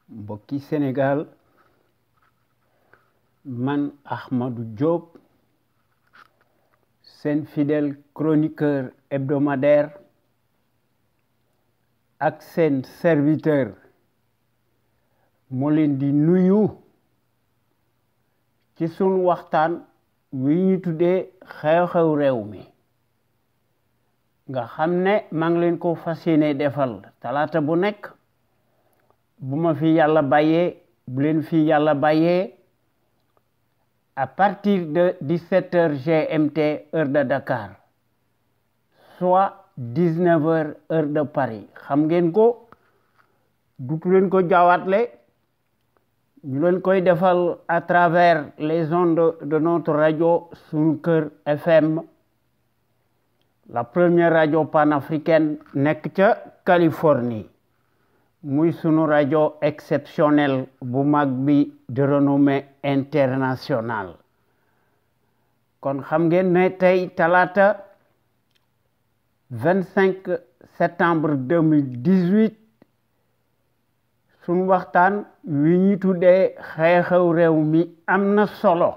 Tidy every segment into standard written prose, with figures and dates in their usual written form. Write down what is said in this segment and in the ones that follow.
mbokki Sénégal man Ahmadou Diop seen fidèle chroniqueur hebdomadaire ak seen serviteur moo leen di nuyu ci sunu waxtaan wi ñu tuddee xew-xew réew mi nga xam ne maa ngi leen ko fas yéene defal talaata bu nekk bu ma fi yàlla bàyyee bu leen fi yàlla bàyyee à partir de 17h GMT heure de Dakar soit 19h heure de Paris xam ngeen ko dutu leen ko jaawatle ñu leen koy defal à travers les ondes de notre radio Sunu Kër FM la première radio panafricaine nekk ca Californie muy sunu rajo exceptionnel bu mag bi de renommée internationale kon xam ngeen ne tey talaata 25 septembre 2018 sunu waxtaan wi ñu tuddee xew-xew réew mi am na solo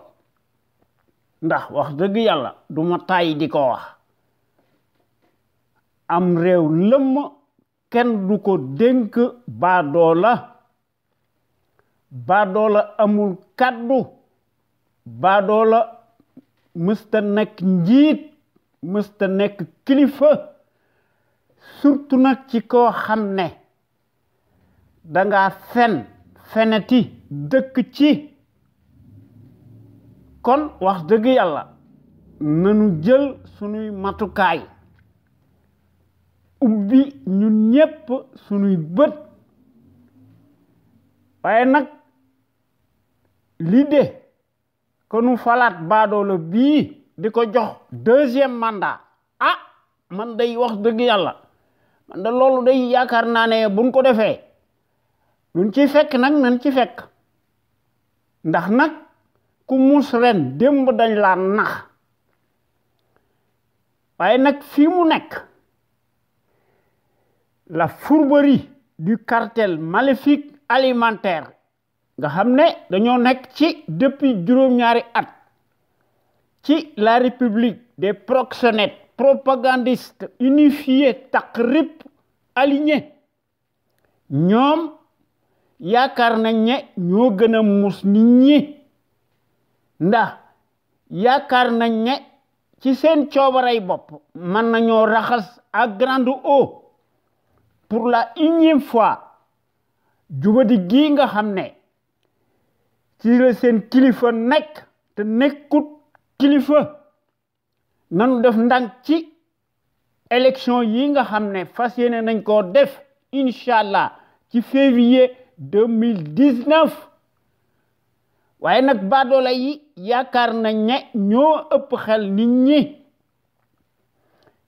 ndax wax dëgg yàlla du ma tàyyi di ko wax am réew lëmm kenn du ko dénk baadoola amul kàddu baadoola mësta nekk njiit mësta nekk kilifa surtout nag ci koo xam ne danga feneti dëkk ci kon wax dëgg yàlla nanu jël sunuy matukaay ubbi ñun ñépp sunuy bët waaye nag l'idée que nu falaat baadoola bii di ko jox deuxième mandat man day wax dëgg yàlla man da loolu day yaakaar naa ne buñ ko defee luñ ci fekk nag nañ ci fekk ndax nag ku mus ren démb dañ laa nax waaye nag fii mu nekk la fourberie du cartel maléfique alimentaire nga xam ne dañoo nekk ci depuis juróom-ñaari at ci la république des proxénètes propagandistes unifiés taqrib alignés ñoom yaakaar nañ ne ñoo gën a mus nit ñi ndax yaakaar nañ ne ci seen coobaray bopp mën nañoo raxas à grande eau pour la unième fois jubadi gii nga xam ne ci la seen kilifa nekk te nekkut kilifa nanu def ndànk ci élection yi nga xam ne fas yéene nañ koo def incha allah ci février 2019 waaye nag baadoola yi yaakaar nañ ne ñoo ëpp xel nit ñi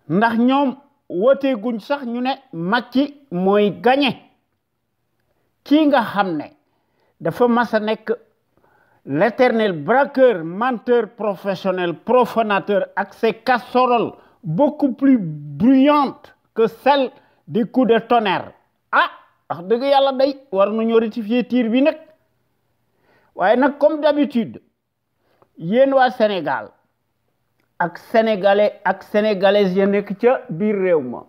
ndax ñoom wootee guñ sax ñu ne Macky mooy gagné kii nga xam ne dafa mas a nekk l'éternel braqueur menteur professionnel profanateur ak ses casseroles beaucoup plus bruyantes que celles des coups de tonnerre wax dëgg yàlla day war nañoo rectifier tir bi nag waaye nag comme d'habitude yéen waa Sénégal ak sénégalais ak sénégalaises ya nekk ca biir réew ma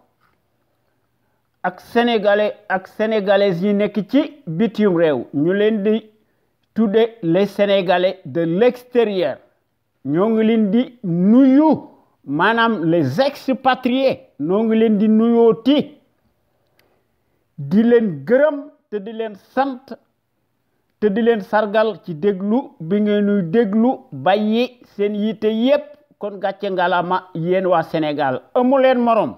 ak sénégalais ak sénégalaises yi nekk ci bitim réew ñu leen di tudde les sénégalais de l'extérieur ñoo ngi leen di nuyu maanaam les expatriés ñoo ngi leen di nuyooti di leen gërëm te di leen sant te di leen sargal ci déglu bi ngeen ñuy déglu bàyyi seen yitte yépp kon gàcce ngalama yéen waa Sénégal amu leen morom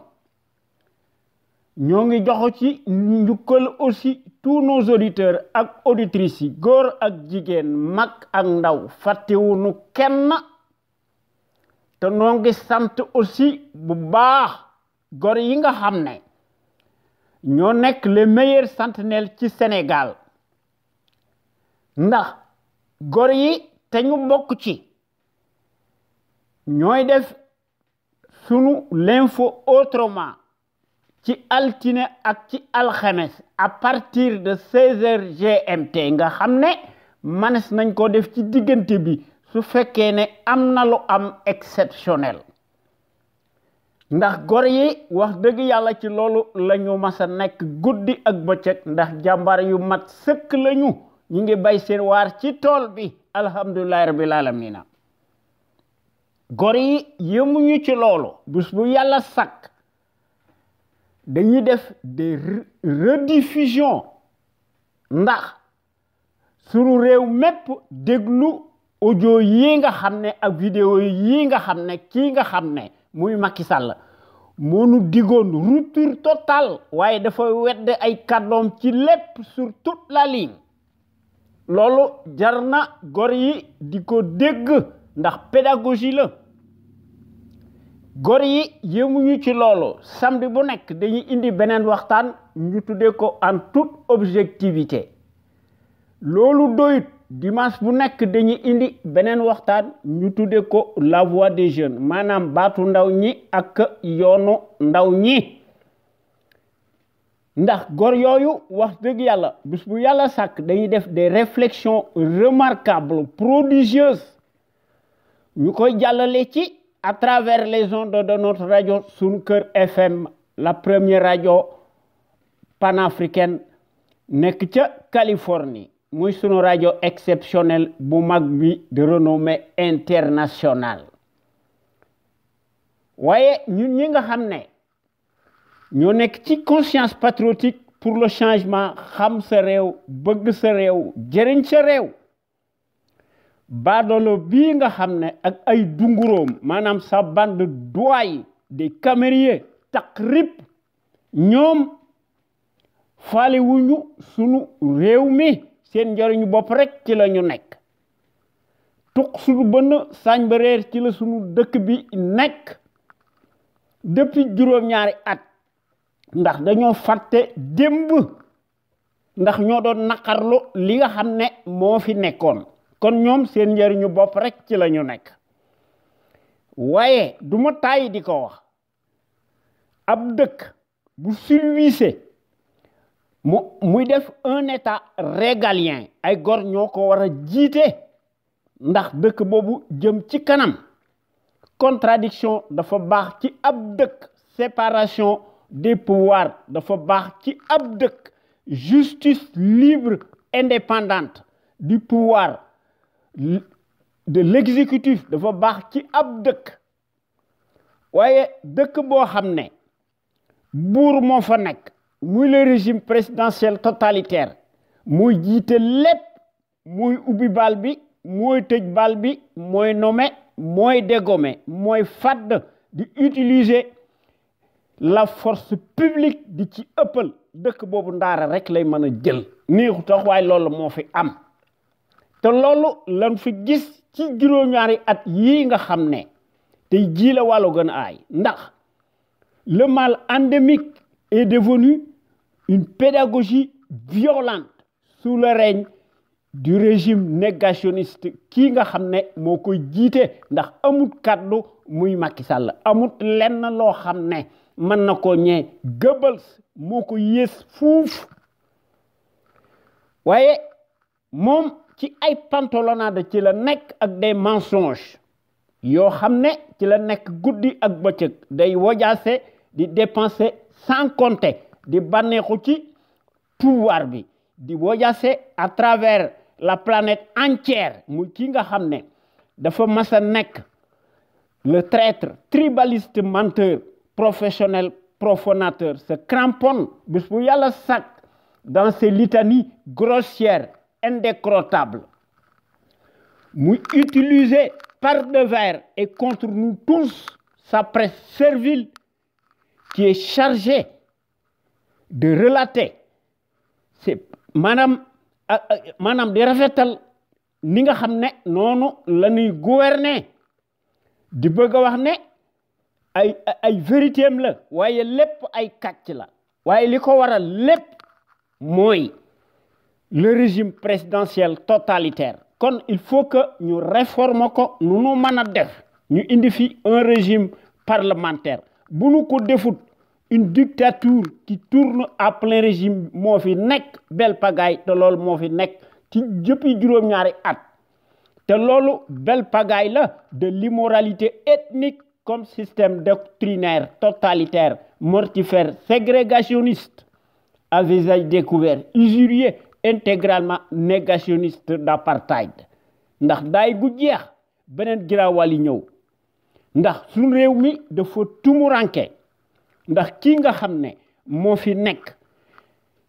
ñoo ngi joxo ci njukkal aussi tous nos auditeurs ak auditrices yi góor ak jigéen mag ak ndaw fàttewuñu kenn te noo ngi sant aussi bu baax góor yi nga xam ne ñoo nekk les meilleurs sentinelles ci Sénégal ndax góor yi te ñu bokk ci ñooy def sunu l'info autrement ci altine ak ci alxames à partir de 16h GMT nga xamné manes nañ ko def ci digënté bi su fekkee ne amna lu am exceptionnel ndax gor yi wax dëgg yàlla ci loolu lañu massa nekk guddi ak bëccëg ndax jàmbaar yu mat sëkk lañu ñi ngi bay seen waar ci tool bi alhamdulillahi rabbil alamina gor yi yemuñu ci loolu bés bu yàlla sàkk dañuy def des rediffusions ndax sunu réew mépp déglu audio yi nga xam ne ak vidéo yi nga xam ne kii nga xam ne muy Macky Sall moonu digoon rupture totale waaye dafa wedde ay kàddoom ci lépp sur toute la ligne loolu jar na gor yi di ko dégg ndax pédagogie la gor yi yemuñu ci loolu samedi bu nekk dañuy indi beneen waxtaan ñu tuddee ko en toute objectivité loolu doyut dimanche bu nekk dañuy indi beneen waxtaan ñu tuddee ko la voix des jeunes maanaam baatu ndaw ñi ak yoonu ndaw ñi ndax gor yooyu wax dëgg yàlla bis bu yàlla sàkk dañuy def des réflexions remarquables prodigieuses ñu koy jàllale ci à travers les ondes de notre radio Sunu Kër FM la première radio panafricaine nekk ca Californie muy sunu radio exceptionnel bu mag bi de renommée internationale waaye ñun ñi nga xam ne ñoo nekk ci conscience patriotique pour le changement xam sa réew bëgg sa réew jëriñ sa réew baadolo bii nga xam ne ak ay dunguróom maanaam sa bande doy des camériers takrib ñoom faale wuñu sunu réew mi seen njariñu bopp rek ci la ñu nekk tuq sunu bënn sañ ba réer ci la sunu dëkk bi nekk depuis juróom-ñaari at ndax dañoo fàtte démb ndax ñoo doon naqarlu li nga xam ne moo fi nekkoon kon ñoom seen njariñu bopp rek ci la ñu nekk waaye du ma tàyyi di ko wax ab dëkk bu civilisé muy def un état régalien ay gor ñoo ko war a jiite ndax dëkk boobu jëm ci kanam contradiction dafa baax ci ab dëkk séparation des pouvoirs dafa baax ci ab dëkk justice libre indépendante du pouvoir de l'exécutif dafa baax ci ab dëkk waaye dëkk boo xam ne buur moo fa nekk muy le régime présidentiel totalitaire muy jiite lépp muy ubbi bal bi mooy tëj bal bi mooy nommé mooy dégommé mooy fàdd di utiliser la force publique di ci ëppal dëkk boobu ndaara rek lay mën a jël neexu tax waaye loolu moo fi am te loolu lan fi gis ci juróom-ñaari at yii nga xam ne tey jii la wàllu gën a aay ndax le mal endémique est devenu une pédagogie violente sous le règne du régime négationniste qui nga xam ne moo koy jiite ndax amut kàddu muy Macky Sall amut lenn loo xam ne mën na ko ñee Goebbels moo ko yées fuuf waaye moom ci ay pantalonnade ci la nekk ak des mensonges yoo xam ne ci la nekk guddi ak bëccëg day wojaase di dépenser sans compter di bànneexu ci pouvoir bi di wojaase à travers la planète entière muy ki nga xam ne dafa masa nekk le traître tribaliste menteur professionnel profanateur se cramponne bis bu yàlla sàkk dans ces litanies grossières indécrottables muy utiliser par devers et contre nous tous sa presse servile qui est chargée de relater c'est maanaam di rafetal ni nga xam ne noonu la ñuy gouverner di bëgg a wax ne ay vérité am la waaye lépp ay kàcc la waaye li ko waral lépp mooy le régime présidentiel totalitaire kon il faut que ñu réformer ko nu nu mën a def ñu indi fi un régime parlementaire bu nu ko defut une dictature qui tourne à plein régime moo fi nekk bel pagaille te loolu moo fi nekk ci jëppi juróom-ñaari at te loolu bel pagaille la de l'immoralité ethnique comme système doctrinaire totalitaire mortifère ségrégationniste à visage découvert usurier intégralement négationniste d'apartheid ndax daay gu jeex beneen giraawali ñëw ndax suñu réew mi dafa tumuranke ndax ki nga xam ne moo fi nekk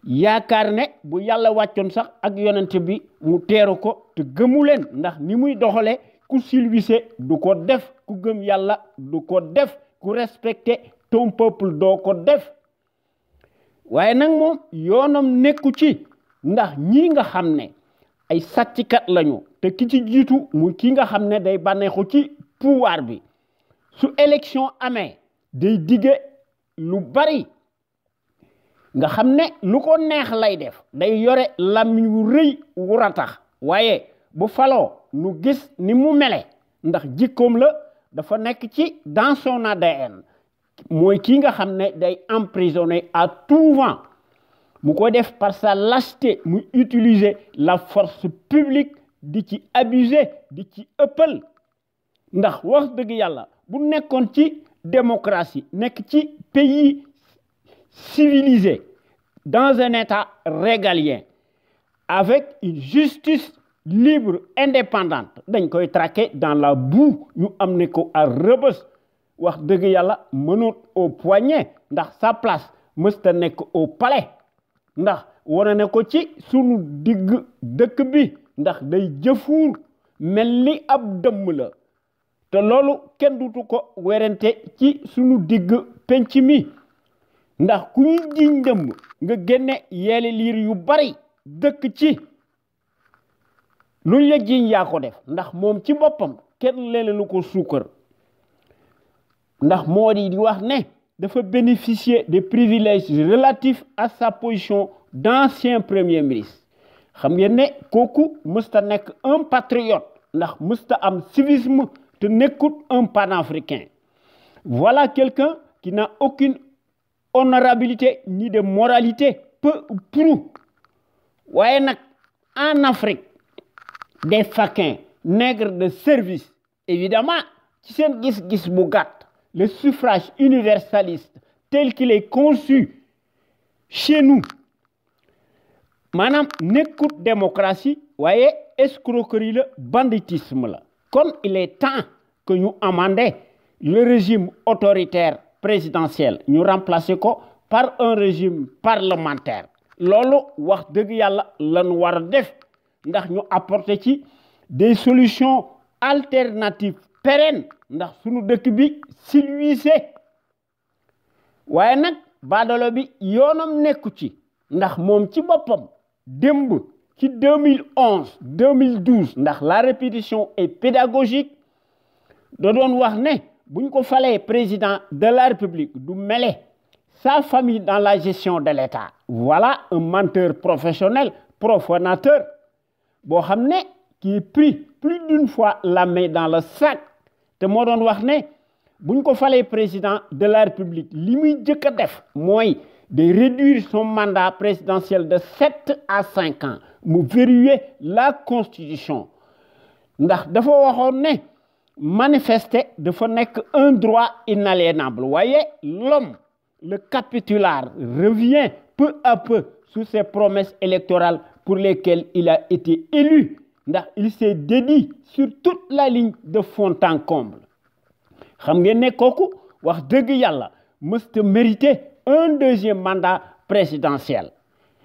yaakaar ne bu yàlla wàccoon sax ak yonent bi mu teeru ko te gëmu leen ndax ni muy doxale ku silvissé du ko def ku gëm yàlla du ko def ku respecté ton peuple doo ko def waaye nag moom yoonam nekku ci ndax ñi nga xam ne ay sàcckat lañu te ki ci jiitu muy ki nga xam ne day bànneexu ci pouvoir bi su élection amee day dige lu bari nga xam ne lu ko neex lay def day yore làmmiñ wu rëy wu ratax waaye bu faloo nu gis ni mu mele ndax jikkoom la dafa nekk ci dans son ADN mooy ki nga xam ne day emprisonné à tout vent mu ko def par sa lâcheté mu utiliser la force publique di ci abuser di ci ëppal ndax wax dëgg yàlla bu nekkoon ci démocratie nekk ci pays civilisé dans un état régalien avec une justice libre indépendante dañ koy traquer dans la boue ñu amené ko à Rebeuss wax dëgg yàlla mënoot au poignet ndax sa place mësta nekk au palais ndax wane ne ko ci sunu digg dëkk bi ndax day jëfuur mel ni ab dëmm la te loolu kenn dutu ko werante ci sunu digg penc mi ndax ku ñu jiñ dëmm nga génne yeeli liir yu bari dëkk ci luñ la jiñ yaa ko def ndax moom ci boppam kenn leele lu ko suukar ndax moo di wax ne dafa bénéficier des privilèges relatifs à sa position d'ancien premier ministre xam ngeen ne kooku mësta nekk un patriote ndax mësta am civisme te nekkut un panafricain voilà quelqu'un qui n'a aucune honorabilité ni de moralité peu ou prou waaye nag en Afrique des faquins nègres de service évidemment ci seen gis-gis bu gàtt le suffrage universaliste tel qu'il est conçu chez nous maanaam nekkut démocratie waaye escroquerie la banditisme la kon il est temps que ñu amender le régime autoritaire présidentiel ñu remplacer ko par un régime parlementaire loolu wax dëgg yàlla lañu war a def ndax ñu apporter ci des solutions alternatives pérennes ndax sunu dëkk bi silvissé waaye nag baadolo bi yoonam nekku ci ndax moom ci boppam démb ci 2011 2012 ndax la répétition est pédagogique da doon wax ne buñ ko falee président de la République du mêler sa famille dans la gestion de l'État voilà un menteur professionnel profanateur boo xam ne qui est pris plus d'une fois la main dans le sac te moo doon wax ne buñ ko falee président de la République li muy jëkk a def mooy de réduire son mandat présidentiel de 7 à 5 ans mu verrouiller la constitution ndax dafa waxoon ne manifester dafa nekk un droit inaliénable waaye l'homme le capitulaire revient peu à peu sur ses promesses électorales pour lesquelles il a été élu ndax il s'est dédié sur toute la ligne de fond en comble xam ngeen ne kooku wax dëgg yàlla mësta mérité un deuxième mandat présidentiel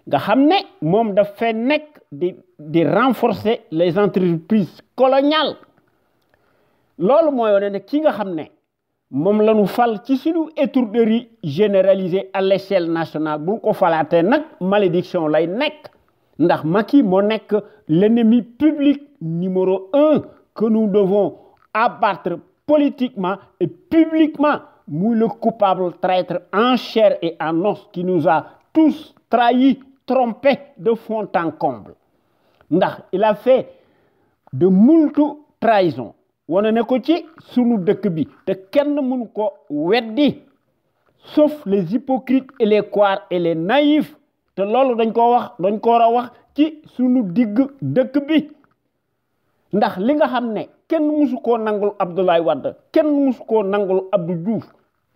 nga xam ne moom dafa nekk di renforcer les entreprises coloniales loolu mooy wane ne ki nga xam ne moom la ñu fal ci suñu étourderie généralisée à l'échelle nationale bu ko falaatee nag malédiction lay nekk ndax Macky moo nekk l'ennemi public numéro 1 que nous devons abattre politiquement et publiquement muy le coupable traître en chair et en os qui nous a tous trahis trompés de fond en comble ndax il a fait de moultu trahison wane ne ko ci sunu dëkk bi te kenn mënu ko weddi sauf les hypocrites et les couards et les naïfs te loolu dañ ko war a wax ci sunu digg dëkk bi ndax li nga xam ne kenn musu koo nangul Abdoulaye Wade kenn musu koo nangul Abdou Diouf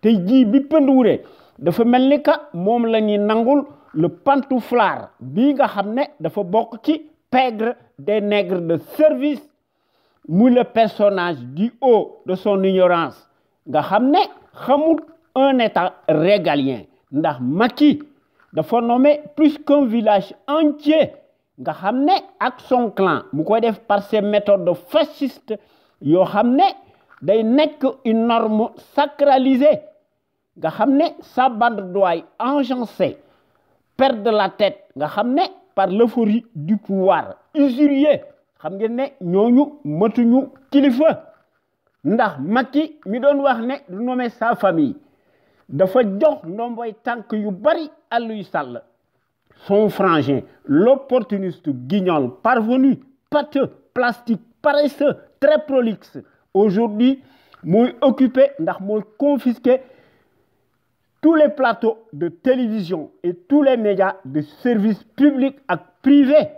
tey jii bi pënduwuree dafa mel ni ka moom la ñuy nangul le pantouflard bii nga xam ne dafa bokk ci pègre des nègres de service muy le personnage du haut de son ignorance nga xam ne xamul un état régalien ndax Macky dafa nommé plus qu'un village entier nga xam ne ak son clan mu koy def par ses méthodes fascistes yoo xam ne day nekk une norme sacralisée nga xam ne sa bande doit engencer perdre la tête nga xam ne par l'euphorie du pouvoir usurier xam ngeen ne ñooñu matuñu kilifa ndax Macky mi doon wax ne du nommer sa famille dafa jox ndomboy tànk yu bari Aliou Sall son frangin l'opportuniste guignol parvenu pâteux plastique paresseux très prolixe aujourd'hui mooy occupé ndax mooy confisqué tous les plateaux de télévision et tous les médias de service public et privé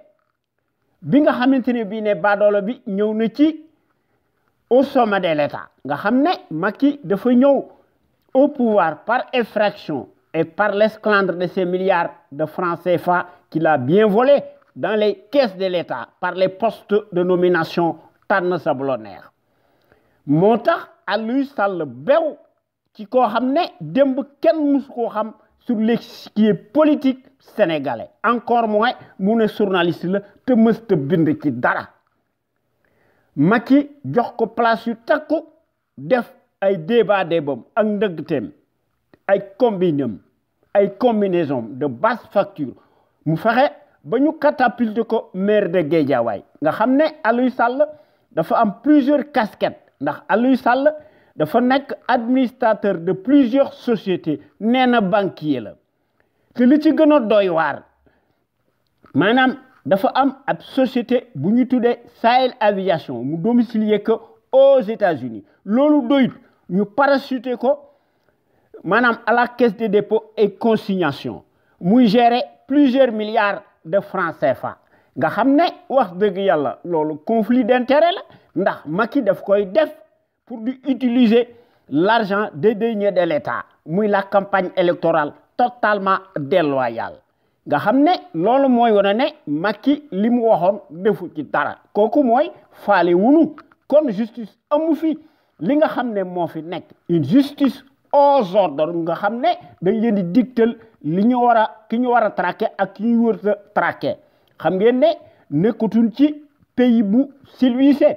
bi nga xamantene bi ne baadoola bi ñëw na ci au sommet de l'État nga xam ne Macky dafa ñëw au pouvoir par effraction et par l'esclandre de ces milliards de francs CFA qu'il a bien volé dans les caisses de l'État par les postes de nomination tànn sablonnaire moo tax Aliou Sall bew ci koo xam ne démb kenn musu koo xam sur l'échiquier politique sénégalais encore moins mu ne journaliste la te mësta bind ci dara Macky jox ko place yu takku def ay débam ak ndëggteem ay combinaison de basse facture mu fexe ba ñu catapulte ko maire de Guédiawaye nga xam ne Aliou Sall dafa am plusieurs casquettes ndax Aliou Sall dafa nekk administrateur de plusieurs sociétés nee na banquier la te li ci gën a doy waar maanaam dafa am ab société bu ñu tuddee Sahel Aviation mu domicilié ko aux États-Unis loolu doyut ñu parachuté ko maanaam à la caisse de dépôt et consignation muy gérer plusieurs milliards de francs CFA nga xam ne wax dëgg yàlla loolu conflit d'intérêt la ndax Macky daf koy def pour utiliser l'argent des deniers de l'État muy la campagne électorale totalement déloyale nga xam ne loolu mooy wane ne Macky li mu waxoon defu ci dara kooku mooy faale wunu kon justice amu fi li nga xam ne moo fi nekk une justice aux ordres nga xam ne dañ leen di digtal li ñu war a ki ñu war a traquer ak ki ñu wër a traquer xam ngeen ne nekkatuñ ci pays bu civilisé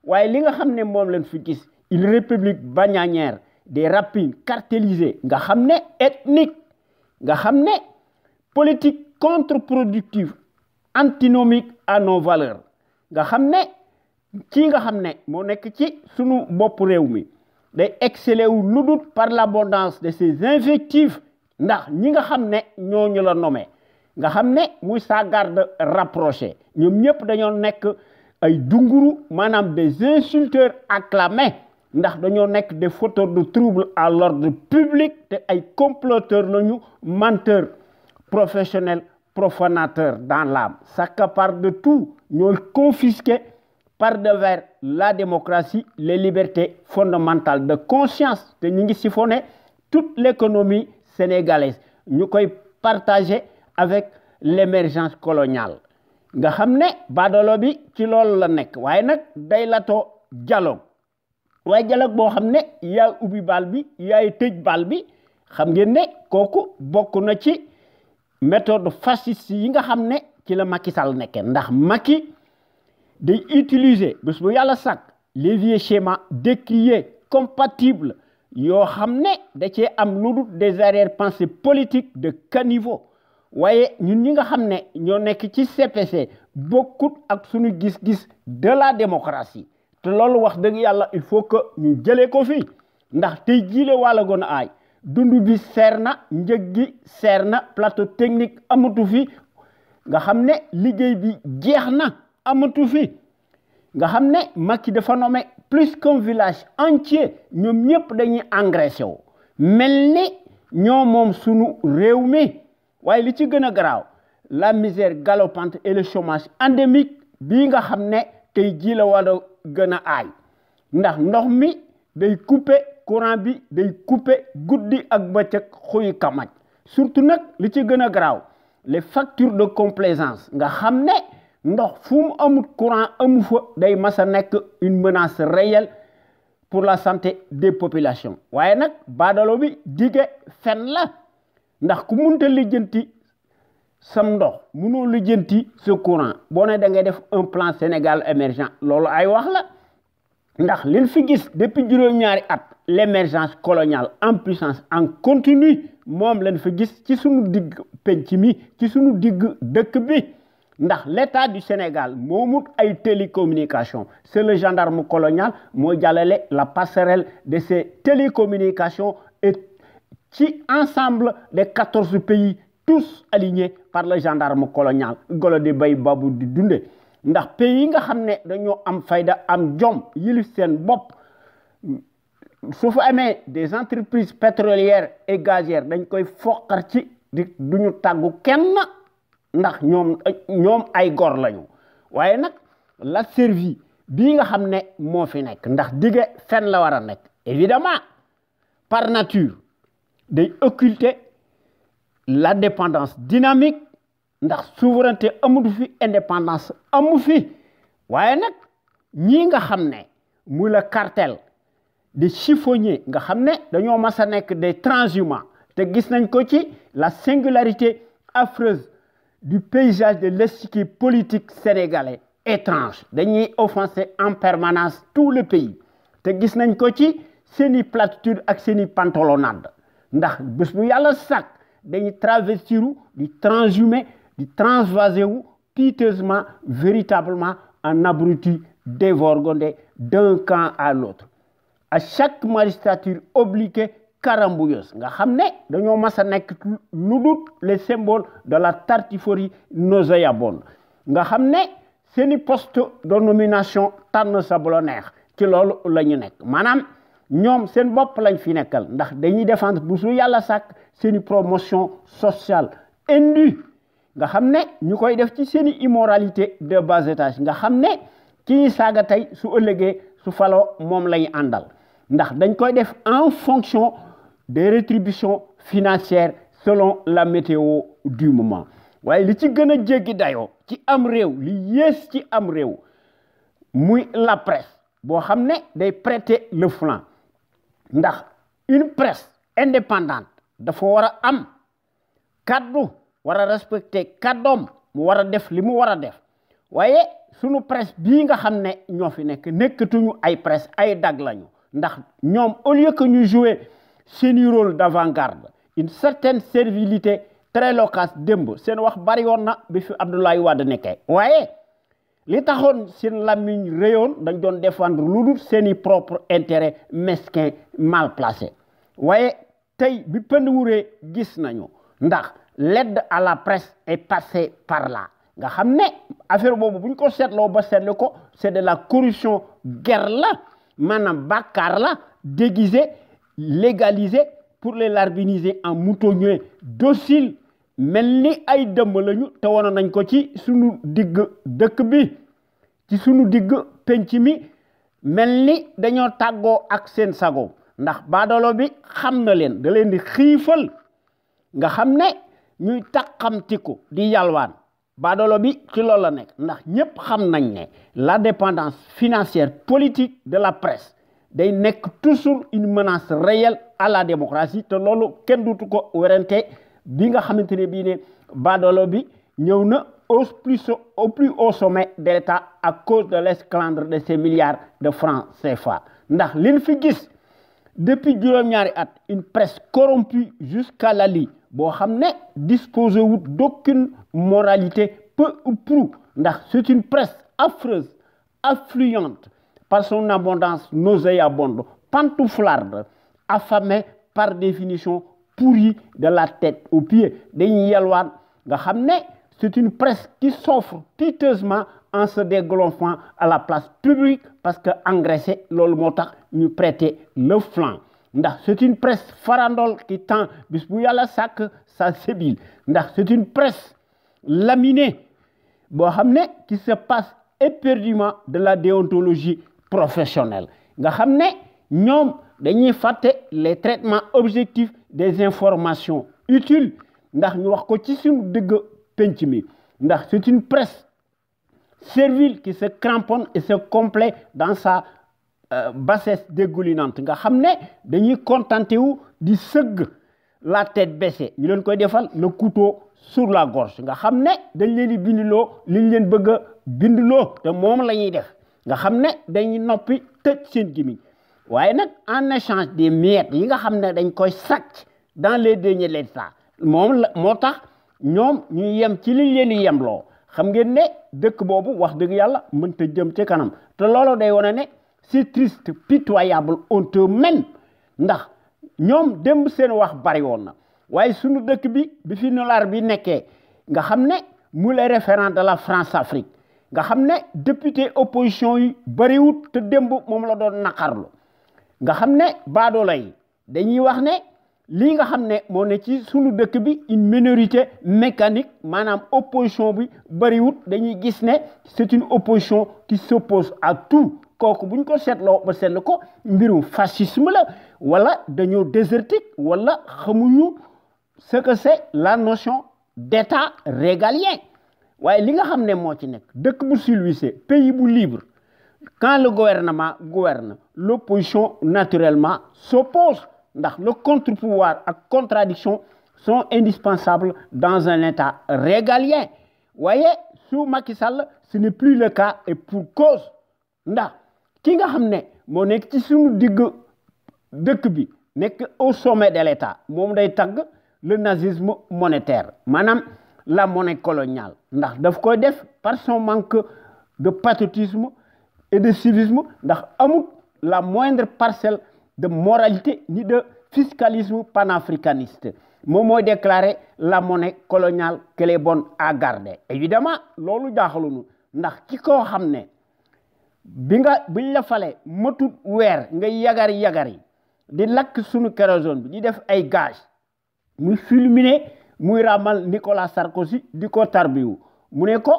waaye li nga xam ne moom lañ fi gis une république bananière des rapines cartélisées nga xam ne ethnique nga xam ne politique contre-productive antinomique à nos valeurs nga xam ne kii nga xam ne moo nekk ci sunu bopp réew mi day exceller wu lu dul par l'abondance de ces invectives ndax ñi nga xam ne ñooñu la nommé nga xam ne muy sa garde rapprochée ñoom ñëpp dañoo nekk ay dunguru maanaam des insulteurs acclamés ndax dañoo nekk des fauteurs de troubles à l'ordre public te ay comploteurs lañu menteurs professionnels profanateurs dans l'âme s'accaparent de tout ñooy confisqués par devers la démocratie les libertés fondamentales de conscience te ñu ngi siphonné toute l'économie sénégalaise ñu koy partager avec l'émergence coloniale nga xam ne baadolo bi ci loolu la nekk waaye nag day latoo dialogue waaye dialogue boo xam ne yaay ubbi bal bi yaay tëj bal bi xam ngeen ne kooku bokk na ci méthode fasciste yi nga xam ne ci la Macky Sall nekkee ndax Macky day utiliser bés bu yàlla sàkk les vieux schémas décriés compatibles yoo xam ne da cee am lu dul des arrière-pensées politiques de caniveau waaye ñun ñi nga xam ne ñoo nekk ci CPC bokkut ak suñu gis-gis de la démocratie te loolu wax dëgg yàlla il faut que ñu jëlee ko fii ndax tey jiile wàlla goon a aay dund bi seer na njëg gi seer na plateau technique amatu fi nga xam ne liggéey bi jeex na amatu fi nga xam ne Macky dafa nommé plus qu'un village entier ñoom ñëpp dañuy engraissé wu mel ni ñoo moom sunu réew mi waaye li ci gën a garaaw la misère galopante et le chômage endémique bii nga xam ne tey jii la war a gën a aay ndax ndox mi day couper courant bi day couper guddi ak bëccëg xuy kamaj surtout nag li ci gën a garaaw les factures de complaisance nga xam ne ndox fu mu amut courant amu fa day masa nekk une menace réelle pour la santé des populations waaye nag baadalo bi dige fen la ndax ku munta lijjanti sam ndox munoo lijjanti ce courant boo ne da ngay def un plan Sénégal émergent loolu ay wax la ndax liñ fi gis depuis juróom-ñaari at l'émergence coloniale en puissance en continu moom lañ fi gis ci sunu digg penc mi ci sunu digg dëkk bi ndax l'État du Sénégal moomut ay télécommunications c'est le gendarme colonial moo jàllale la passerelle de ces télécommunications et ci ensemble des 14 pays tous alignés par le gendarme colonial golo di bay babu di dunde ndax pays yi nga xam ne dañoo am fayda am jom yilif seen bopp su fa amee des entreprises pétrolières et gazières dañ koy foqar ci di duñu tàggu kenn ndax ñoom ay gor lañu waaye nag la servi bii nga xam ne moo fi nekk ndax dige fen la war a nekk évidemment par nature day occulter la dépendance dynamique ndax souveraineté amu fi indépendance amu fi waaye nag ñii nga xam ne muy le cartel des chiffonniers nga xam ne dañoo mas a nekk des transhumants te gis nañ ko ci la singularité affreuse du paysage de l'eschiquier politique sénégalais étrange dañuy offenser en permanence tout le pays te gis nañ ko ci seeni platitude ak seeni pantalonnade ndax bés bu yàlla sàkk dañuy travestiru di transhumer di transvaser wu piteusement véritablement en abruti dévergondé d'un camp à l'autre à chaque magistrature obliquée carambouilleuse nga xam ne dañoo mas a nekk lu dul les symboles de la tartufferie nauséabonde nga xam ne seeni poste de nomination tànn sa bu la neex ci loolu la ñu nekk maanaam ñoom seen bopp lañ fi nekkal ndax dañuy défendre bu su yàlla sàkk seeni promotion sociale indue nga xam ne ñu koy def ci seeni immoralité de bas étage nga xam ne ci ñi saaga tey su ëllëgee su faloo moom lañu àndal ndax dañ koy def en fonction des rétributions financières selon la météo du moment waaye li ci gën a jéggi dayoo ci am réew li yées ci am réew muy la presse boo xam ne day prêter le flanc ndax une presse indépendante dafa war a am kaddu war a respecter kaddoom mu war a def li mu war a def waaye sunu presse bii nga xam ne ñoo fi nekk nekkatuñu ay presse ay dag lañu ndax ñoom au lieu que ñu jouer seeni rôle d'avant-garde une certaine servilité très loquace démb seen wax bari woon na bi fi Abdoulaye Wade nekkee waaye li taxoon seen làmmiñ réyoon dañ doon défendre lu dul seeni propre intérêt mesquin mal placé waaye tey bi pënd wuree gis nañu ndax l'aide à la presse est passée par là nga xam ne affaire boobu bu ñu ko seetloo ba seetlu ko c'est de la corruption guerre la maanaam bàkkaar la déguisé légalisé pour les larbiniser en moutonniers dociles mel ni ay dëmm lañu te woon nañ ko ci sunu digg dëkk bi ci sunu digg penc mi mel ni dañoo tàggoo ak seen sago ndax baadolo bi xam na leen da leen di xiifal nga xam ne ñuy tàqamtiku di yalwaan baadolo bi ci loolu la nekk ndax ñépp xam nañ ne la dépendance financière politique de la presse day nekk toujours une menace réelle à la démocratie te loolu kenn dutu ko werante bi nga xamante ne bii ne baadolo bi ñëw na au plus haut sommet de l'État à cause de l'esclandre de ces milliards de francs CFA ndax liñ fi gis depuis juróom-ñaari at une presse corrompue jusqu'à la lie boo xam ne disposé wut d'aucune moralité peu ou prou ndax c'est une presse affreuse affluente par son abondance nauséabonde pantouflarde affamée par définition pourrie de la tête aux pieds dañuy yelwaan nga xam ne c'est une presse qui s'offre piteusement en se dégonflant à la place publique parce que engraissé loolu moo tax ñu prêter le flanc c'est une presse farandole qui tend bis bu yàlla sàkk sa sébile ndax c'est une presse laminée boo xam ne qui se passe éperdument de la déontologie professionnelle nga xam ne ñoom dañuy fàtte les traitements objectifs des informations utiles ndax ñu wax ko ci suñu dëgg penc mi ndax c'est une presse servile qui se cramponne et se complaît dans sa bassesse dégoulinante nga xam ne dañuy contenté wu di sëgg la tête baissée ñu leen koy defal le couteau sur la gorge nga xam ne dañ leen di bindiloo liñ leen bëgg a bindiloo te moom la ñuy def nga xam ne dañuy noppi tëj seen gémmiñ waaye nag en échange des miettes yi nga xam ne dañ koy sàcc dans les deniers de l'État moom la moo tax ñoom ñu yem ci liñ leen di yemloo xam ngeen ne dëkk boobu wax dëgg yàlla mënta jëm ci kanam te loolu day wane ne c'est triste pitoyable honteux même ndax ñoom démb seen wax bari woon na waaye sunu dëkk bi fi nulaar bi nekkee nga xam ne mu les référent de la France-Afrique nga xam ne député opposition yi bariwut te démb moom la doon naqarlu nga xam ne baadoola yi dañuy wax ne lii nga xam ne moo ne ci sunu dëkk bi une minorité mécanique maanaam opposition bi bariwut dañuy gis ne c'est une opposition qui s'oppose à tout kooku buñ ko seetloo ba seetlu ko mbirum fascisme la wala dañoo désertique wala xamuñu ce que c'est la notion d'état régalien waaye li nga xam ne moo ci nekk dëkk bu civilisé pays bu libre quand le gouvernement gouverne l'opposition naturellement s'oppose ndax le contre-pouvoir ak contradiction sont indispensables dans un état régalien waaye sous Macky Sall ce n'est plus le cas et pour cause ndax ki nga xam ne moo nekk ci suñu digg dëkk bi nekk au sommet de l'État moom day tagg le nazisme monétaire maanaam la monnaie coloniale ndax daf koy def par son manque de patriotisme et de civisme ndax amul la moindre parcelle de moralité ni de fiscalisme panafricaniste moom mooy déclarer la monnaie coloniale qu'elle est bonne à garder évidemment loolu jaaxalunu ndax ki koo xam ne biñ la fale matut weer nga yagari di lakk sunu kérosène bi di def ay gaz muy fulminer muy ramal Nicolas Sarkozy di ko tarbiwu mu ne ko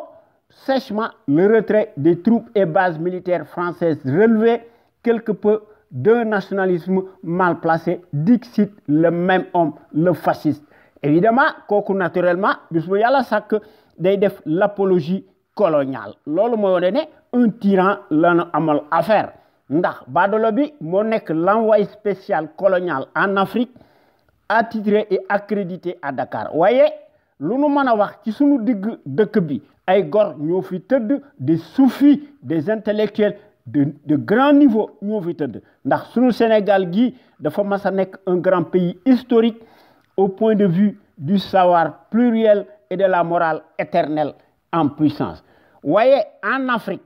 sèchement le retrait des troupes et bases militaires françaises relevait quelque peu d'un nationalisme mal placé dixit le même homme le fasciste évidemment kooku naturellement bis bu yàlla sàkk day def l'apologie coloniale loolu mooy wane ne un tyran la amal affaire ndax baadolo bi moo nekk l'envoyé spécial colonial en Afrique attitré et accrédité à Dakar waaye lu nu mën a wax ci sunu digg dëkk bi ay gor ñoo fi tëdd des soufis des intellectuels de grand niveau ñoo fi tëdd ndax sunu Sénégal gi dafa mas a nekk un grand pays historique au point de vue du savoir pluriel et de la morale éternelle en puissance waaye en Afrique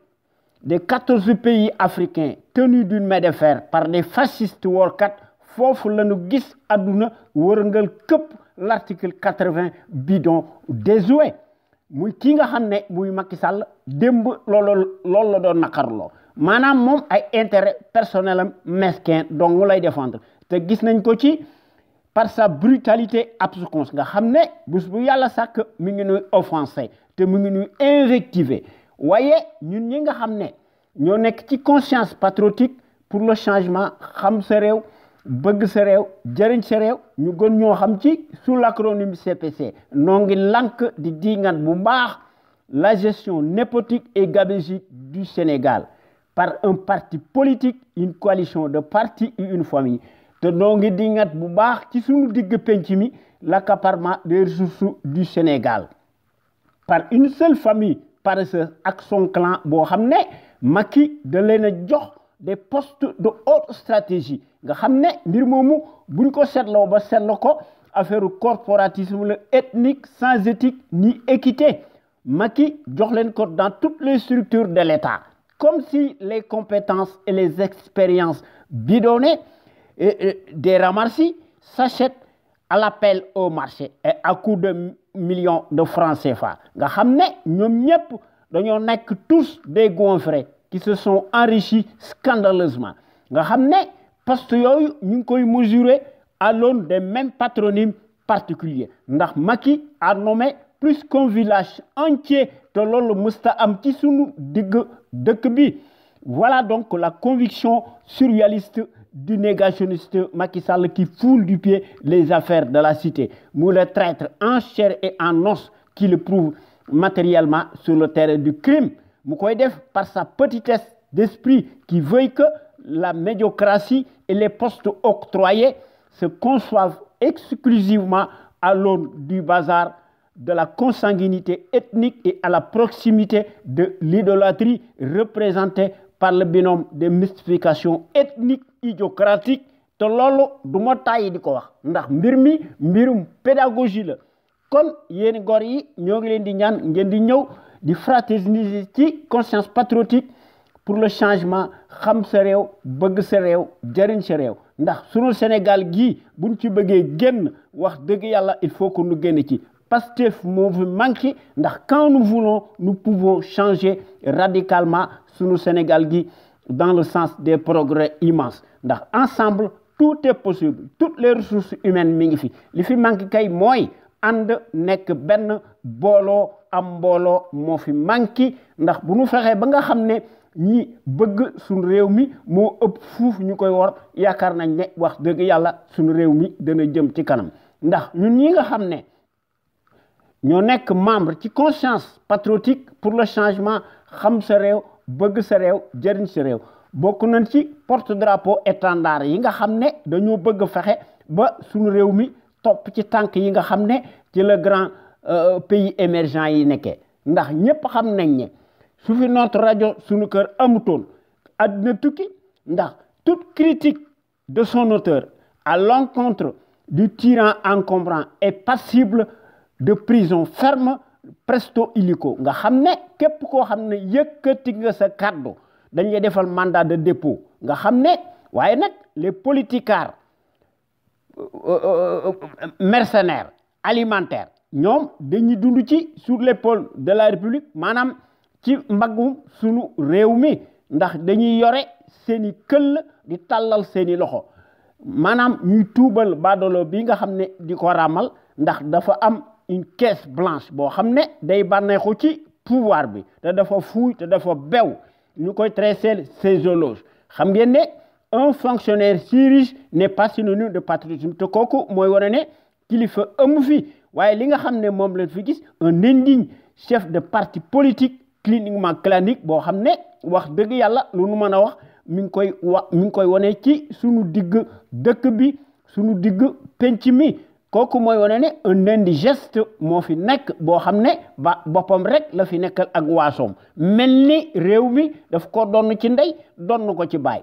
des 14 pays africains tenus d'une main de fer par des fascistes workat foofu lañu gis àdduna wërngal këpp l'article 80 bidon désuet muy kii nga xam ne muy Macky Sall démb loolu la doon naqarloo maanaam moom ay intérêt personnel am mesquin donc mu lay défendre te gis nañ ko ci par sa brutalité absconse nga xam ne bés bu yàlla sàkk mi ngi nuy offensé te mu ngi nuy invectivé waaye ñun ñi nga xam ne ñoo nekk ci conscience patriotique pour le changement xam sa réew bëgg sa réew jëriñ sa réew ñu gën ñoo xam ci sous l'acronyme CPC noo ngi lank di dingat bu baax la gestion népotique et gabégique du Sénégal par un parti politique une coalition de partis et une famille te noo ngi dingat bu baax ci suñu digg penc mi l'accaparement des ressources du Sénégal par une seule famille paresseuse ak son clan boo xam ne Macky da leen a jox des postes de haute stratégie nga xam ne mbir moomu buñ ko seetloo ba seetlu ko affaire corporatisme la ethnique sans éthique ni équité Macky jox leen ko dans toutes les structures de l'État comme si les compétences et les expériences bidonnées des ramassis s'achètent à l'appel au marché et à coût de millions de francs CFA nga xam ne ñoom ñëpp dañoo nekk tous des goinfrés qui se sont enrichis scandaleusement nga xam ne poste yooyu ñu ngi koy mesurer à l'aune des mêmes patronymes particuliers ndax Macky a nommé plus qu'un village entier te loolu musta am ci sunu digg dëkk bi. Voilà donc la conviction surréaliste du négationniste Macky Sall qui foule du pied les affaires de la cité. Nous le traître en chair et en os qui le prouve matériellement sur le terrain du crime. Mu koy def par sa petitesse d'esprit qui veuille que la médiocratie et les postes octroyés se conçoivent exclusivement à l'aune du bazar, de la consanguinité ethnique et à la proximité de l'idolâtrie représentée par le binôme des mystifications ethniques idiocratiques. te loolu du ma tàyyi di ko wax ndax mbir mi mbirum pédagogie la kon yéen gor yi ñoo ngi leen di ñaan ngeen di ñëw di fraterniser ci conscience patriotique pour le changement xam sa réew bëgg sa réew jariñ sa réew ndax sunu Sénégal gii buñ ci bëggee génn wax dëgg yàlla il faut que nu génn ci Pastef moo fi manqué ndax quand nous voulons nous pouvons changer radicalement sunu Sénégal gi dans le sens des progrès immenses ndax ensemble tout est possible toutes les ressources humaines mi ngi fi li fi manqué kay mooy ànd nekk benn booloo am mbooloo moo fi manqué ndax bu nu fexee ba nga xam ne ñi bëgg suñu réew mi moo ëpp fuuf ñu koy war yaakaar nañ ne wax dëgg yàlla suñu réew mi dana jëm ci kanam ndax ñun ñi nga xam ne ñoo nekk membre ci conscience patriotique pour le changement xam sa réew bëgg sa réew jëriñ sa réew bokk nañ ci porte-drapeau étendard yi nga xam ne dañoo bëgg fexe ba suñu réew mi topp ci tànk yi nga xam ne ci le grand pays émergent yi nekkee ndax ñëpp xam nañ ne su fi notre rajo suñu kër amutoon àddina tukki ndax toute critique de son auteur à l'encontre du tyran encombrant est passible de prison ferme presto illico nga xam ne képp koo xam ne yëkkati nga sa kàddu dañ lay defal mandat de dépôt nga xam ne waaye nag les politicards mercenaires alimentaires ñoom dañuy dund ci sur l'épaule de la République maanaam ci mbaggum sunu réew mi ndax dañuy yore seeni këll di tàllal seeni loxo maanaam ñuy tuubal baadolo bi nga xam ne di ko ràmmal ndax dafa am une caisse blanche boo xam ne day bànneexu ci pouvoir bi te dafa fuuy te dafa bew ñu koy traiter ses éloges xam ngeen ne un fonctionnaire si riche n'est pas synonyme de patriotisme te kooku mooy wane ne kilifa amu fi waaye li nga xam ne moom lañ fi gis un indigne chef de parti politique cliniquement clanique boo xam ne wax dëgg yàlla lu nu mën a wax mi ngi koy wane ci sunu digg dëkk bi sunu digg penc mi kooku mooy wane ne un indigeste moo fi nekk boo xam ne ba boppam rek la fi nekkal ak waasoom mel ni réew mi daf ko donn ci ndey donn ko ci baay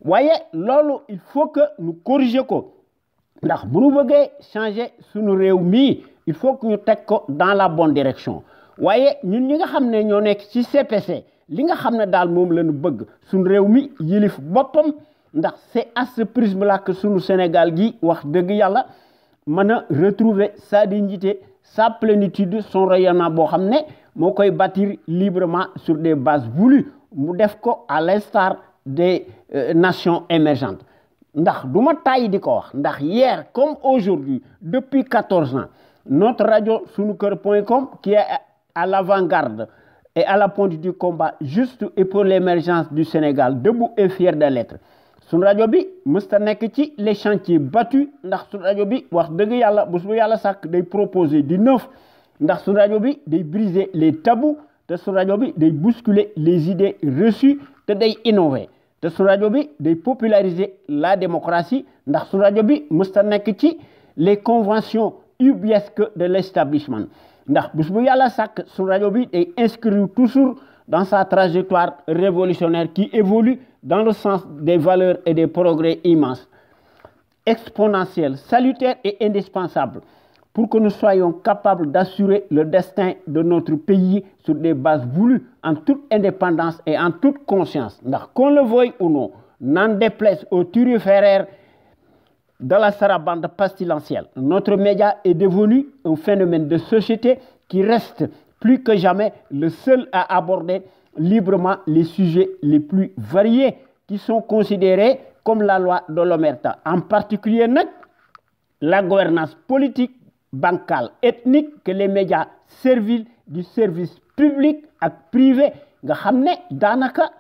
waaye loolu il faut que ñu corriger ko ndax bu ñu bëggee changer sunu réew mi il faut que ñu teg ko dans la bonne direction waaye ñun ñi nga xam ne ñoo nekk ci CPC li nga xam ne daal moom la ñu bëgg sunu réew mi yilif boppam ndax c'est à ce prisme là que sunu Sénégal gi wax dëgg yàlla mën a retrouver sa dignité sa plénitude son rayonnement boo xam ne moo koy bâtir librement sur des bases voulues mu def ko à l'instar des nations émergentes ndax du ma tàyyi di ko wax ndax hier comme aujourd'hui depuis 14 ans notre radio sunuker.com qui est à l'avant-garde et à la pointe du combat juste et pour l'émergence du Sénégal debout et fier de l'être sunu rajo bi mësta nekk ci les chantiers battus ndax sunu rajo bi wax dëgg yàlla bés bu yàlla sàkk day proposer du neuf ndax sunu rajo bi day briser les tabous te sunu rajo bi day bousculer les idées reçues te day innover te sunu rajo bi day populariser la démocratie ndax sunu rajo bi mësta nekk ci les conventions ubuesques de l'établissement ndax bés bu yàlla sàkk sunu rajo bi day inscrire toujours dans sa trajectoire révolutionnaire qui évolue dans le sens des valeurs et des progrès immenses, exponentiels, salutaires et indispensables pour que nous soyons capables d'assurer le destin de notre pays sur des bases voulues en toute indépendance et en toute conscience. Qu'on le veuille ou non, n'en déplaise aux turiféraires de la sarabande pestilentielle. Notre média est devenu un phénomène de société qui reste plus que jamais le seul à aborder librement les sujets les plus variés qui sont considérés comme la loi de l'Omerta, en particulier la gouvernance politique, bancale, ethnique, que les médias serviles du service public et privé nga xamné danaka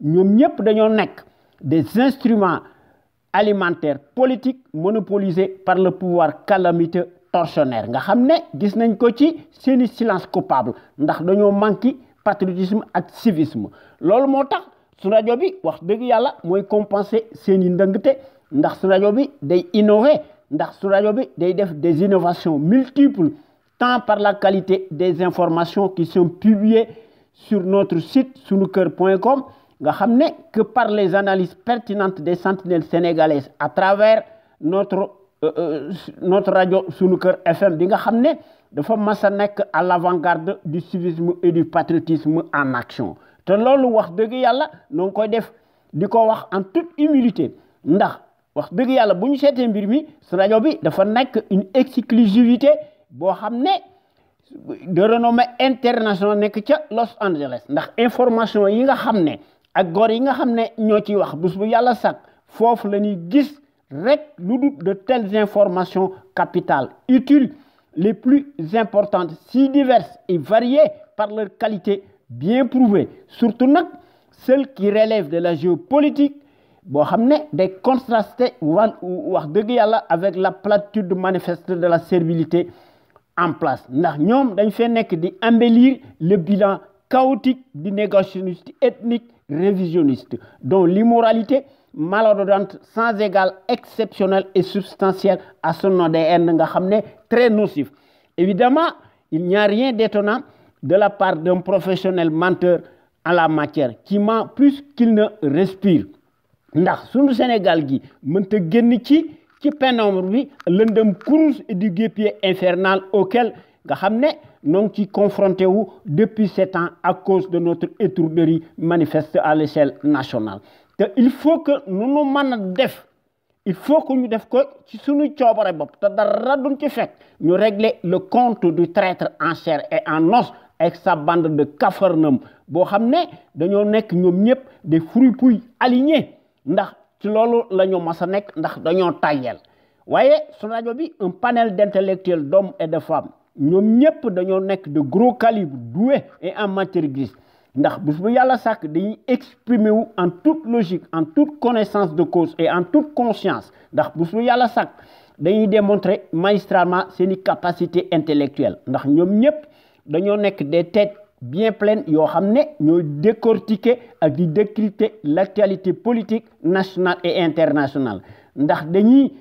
ñom ñep dañoo nek des instruments alimentaires politiques monopolisés par le pouvoir calamiteux tortionnaire nga xamné gis nañ ko ci seeni silence coupable ndax dañoo manqué patriotisme ak civisme loolu motax su rajo bi wax deug yalla moy compenser seeni ndëngte ndax su rajo bi day innover ndax su rajo bi day def des innovations multiples tant par la qualité des informations qui sont publiées sur notre site sunuker.com nga xamné que par les analyses pertinentes des sentinelles sénégalaises à travers notre radio Sunuker FM bi nga xamné dafa massa nek à l'avant-garde du civisme et du patriotisme en action te lolu wax deug yalla nong koy def diko wax en toute humilité ndax wax deug yalla buñu sété mbir mi ce radio bi dafa nek une exclusivité bo xamné de renommée internationale nek ci Los Angeles ndax information yi nga xamné ak gor yi nga xamné ñoo ci wax bus bu yalla sak fofu lañuy gis rek de telles informations capitales utiles les plus importantes si diverses et variées par leur qualité bien prouvée surtout celles qui relèvent de la géopolitique bo xamné day contraster wax deug yalla avec la platitude manifeste de la servilité en place ndax ñom dañ fay nek di embellir le bilan chaotique du négationniste ethnique révisionniste dont l'immoralité malodorante sans égal exceptionnelle et substantielle à son ADN nga xamné très nocif évidemment il n'y a rien d'étonnant de la part d'un professionnel menteur en la matière qui ment plus qu'il ne respire ndax sunu Sénégal gi mënta génn ci pénombre bi lëndëm kurus et du guépier infernal auquel nga xamné non ci confronté wu depuis 7 ans à cause de notre étourderie manifeste à l'échelle nationale il faut que nous mën def il faut que ñu def ko ci suñu coobare bopp te dara duñ ci fekk ñu régler le compte du traître en chair et en os avec sa bande de Capharnaüm boo xam ne dañoo nekk ñoom ñëpp des fripouilles alignés ndax ci loolu la ñu mas a nekk ndax dañoo tàyyeel waaye su rajo bi un panel d'intellectuels d'hommes et de femmes ñoom ñëpp dañoo nekk de gros calibre doués et en matière grise ndax bés bu yàlla sàkk dañuy exprimer wu en toute logique en toute connaissance de cause et en toute conscience ndax bés bu yàlla sàkk dañuy démontrer magistralement seeni capacité intellectuelle ndax ñoom ñëpp dañoo nekk des têtes bien pleines yoo xam ne ñooy décortiquer ak di décrypter l'actualité politique nationale et internationale ndax dañuy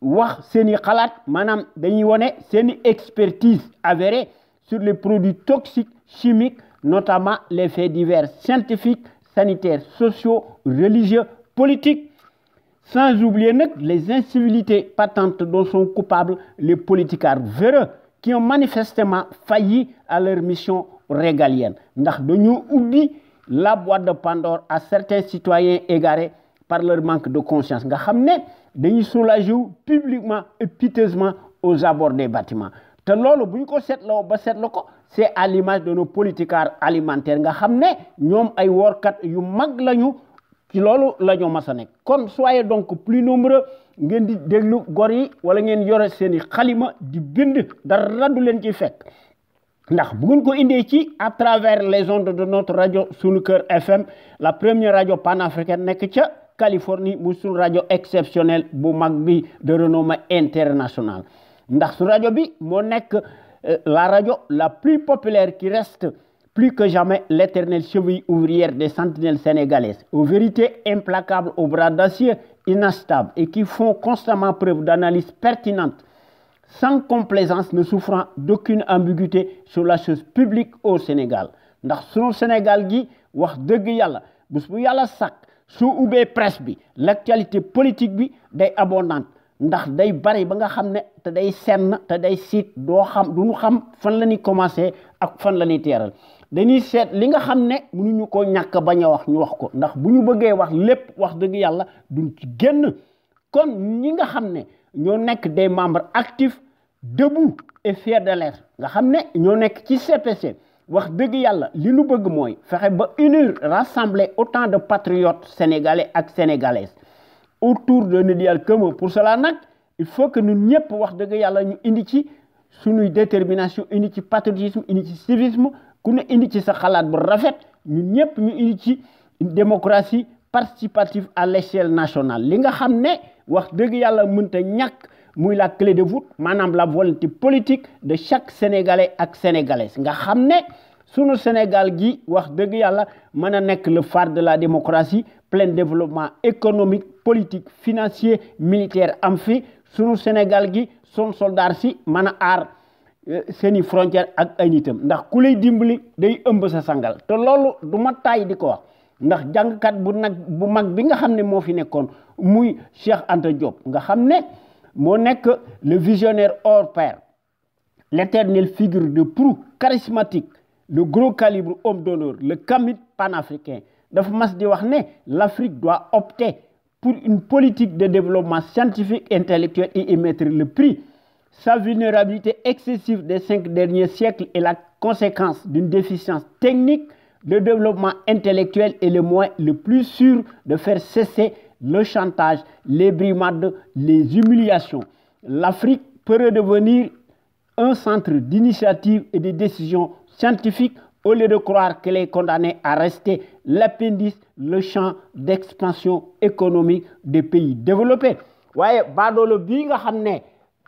wax seeni xalaat maanaam dañuy wone seeni expertise avérée sur les produits toxiques chimiques notamment les faits divers scientifiques, sanitaires, sociaux, religieux, politiques, sans oublier les incivilités patentes dont sont coupables les politicards véreux qui ont manifestement failli à leur mission régalienne. Ndax dañoo ubbi la boîte de Pandore à certains citoyens égarés par leur manque de conscience. Nga xam ne dañuy soulager publiquement et piteusement aux abords des bâtiments. te loolu buñ ko seetloo ba seetlu ko c'est à l'image de nos politicards alimentaires nga xam ne ñoom ay workat yu mag lañu ci loolu la ñu mas a nekk kon soyez donc plus nombreux ngeen di déglu gor yi wala ngeen yore seeni xalima di bind dara du leen ci fekk ndax bu ngeen ko indee ci à travers les ondes de notre radio Sunuker FM la première radio panafricaine nekk ca Californie mu sunu radio exceptionnelle bu mag bi de renommée internationale ndax su radio bi moo nekk la radio la plus populaire qui reste plus que jamais l'éternelle cheville ouvrière des sentinelles sénégalaises, aux vérités implacables, aux bras d'acier inastables et qui font constamment preuve d'analyse pertinente, sans complaisance, ne souffrant d'aucune ambiguïté sur la chose publique au Sénégal. Ndax sunu Sénégal gi wax dëgg yàlla bés bu yàlla sàkk su ubbee presse bi l'actualité politique bi day abondante ndax day bari ba nga xam ne te day senn te day siit doo xam du ñu xam fan la ñuy commencé ak fan la ñuy teeral dañuy seet li nga xam ne mënuñu ko ñàkk bañ a wax ñu wax ko ndax bu ñu bëggee wax lépp wax dëgg yàlla duñ ci génn kon ñi nga xam ne ñoo nekk des membres actifs debout et fiers de l'être nga xam ne ñoo nekk ci CPC wax dëgg yàlla li ñu bëgg mooy fexe ba unir rassembler autant de patriotes sénégalais ak sénégalaises autour d'un idéal commun. Pour cela il faut que nous ñëpp wax dëgg yàlla ñu indi ci suñuy détermination, indi ci patriotisme, indi ci civisme, ku ne indi ci sa xalaat bu rafet, ñun ñëpp ñu indi ci une démocratie participative à l'échelle nationale. Li nga xam ne wax dëgg yàlla mënta ñàkk muy la clé de voûte, maanaam la volonté politique de chaque Sénégalais ak Sénégalaise. Nga xam ne sunu Sénégal gi wax dëgg yàlla mën a nekk le phare de la démocratie, plein développement économique, politique, financier, militaire am fi. Sunu Sénégal gi son soldat si mën a aar seeni frontière ak ay nitam ndax ku lay dimbali day ëmb sa sangal te loolu du ma taay di ko wax ndax jàngkat bu mag bi nga xam ne moo fi nekkoon muy Cheikh Anta Diop nga xam ne moo nekk le visionnaire hors pair, l'éternelle figure de proue charismatique, le gros calibre homme d'honneur, le kamit panafricain dafa mas di wax ne l'Afrique doit opter pour une politique de développement scientifique, intellectuel et y mettre le prix. Sa vulnérabilité excessive des 5 derniers siècles est la conséquence d'une déficience technique. Le développement intellectuel est le moyen le plus sûr de faire cesser le chantage, les brimades, les humiliations. L'Afrique peut redevenir un centre d'initiative et de décision scientifique au lieu de croire qu'elle est condamnée à rester l'appendice, le champ d'expansion économique des pays développés. waaye baadoolo bii nga xam ne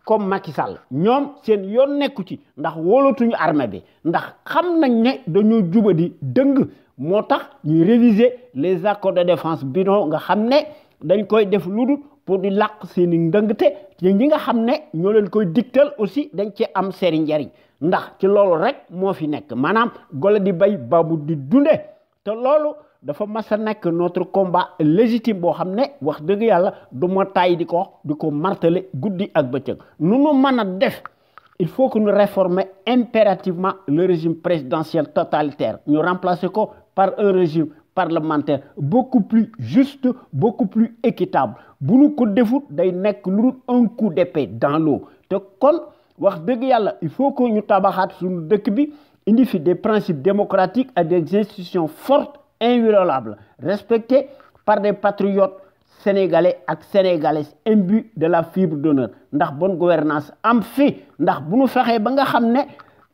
comme Macky Sall ñoom seen yoon nekku ci ndax wóolatuñu armée bi ndax xam nañ ne dañoo jubadi dëng moo tax ñuy réviser les accords de défense bidon nga xam ne dañ koy def ludul pour di làq seeni ndëngte te ñi nga xam ne ñoo leen koy dictal aussi dañ ci am seeni njariñ ndax ci loolu rek moo fi nekk maanaam golo di bay babu di dunde te loolu dafa mas a nekk notre combat légitime boo xam ne wax dëgg yàlla du ma taay di ko martelé guddi ak bëccëg nu nu mën a def il faut que nous réformer impérativement le régime présidentiel totalitaire ñu remplacer ko par un régime parlementaire beaucoup plus juste, beaucoup plus équitable bu nu ko defut day nekk lu un coup d'épée dans l'eau te kon wax dëgg yàlla il faut que ñu tabaxaat suñu dëkk bi indi fi des principes démocratiques et des institutions fortes inviolables respectées par des patriotes sénégalais ak sénégalaises imbus de la fibre d'honneur ndax bonne gouvernance am fi ndax bu ñu fexee ba nga xam ne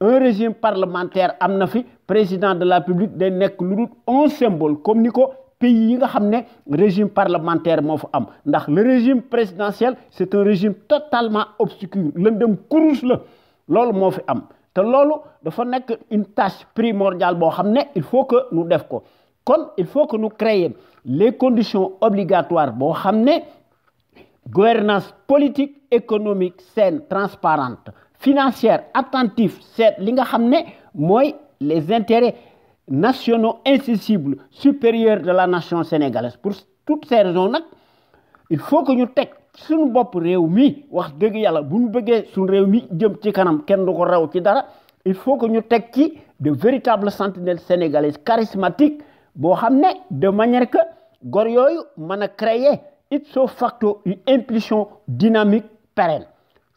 un régime parlementaire am na fi président de la République day nekk lu dul un symbole comme ni ko pays yi nga xam ne régime parlementaire moo fa am ndax le régime présidentiel c'est un régime totalement obscur lëndëm kurus la loolu moo fi am te loolu dafa nekk une tâche primordiale boo xam ne il faut que nous def ko kon il faut que nous créions les conditions obligatoires boo xam ne gouvernance politique économique saine transparente financière attentive seet li nga xam ne mooy les intérêts nationaux incessibles supérieurs de la nation sénégalaise pour toutes ces raisons nag il faut que ñu teg suñu bopp réew mi wax dëgg yàlla bu ñu bëggee suñu réew mi jëm ci kanam kenn du ko raw ci dara il faut que ñu teg ci de véritables sentinelles sénégalaises charismatiques boo xam ne de manière que gor yooyu mën a créer ipso facto une impulsion dynamique pérenne.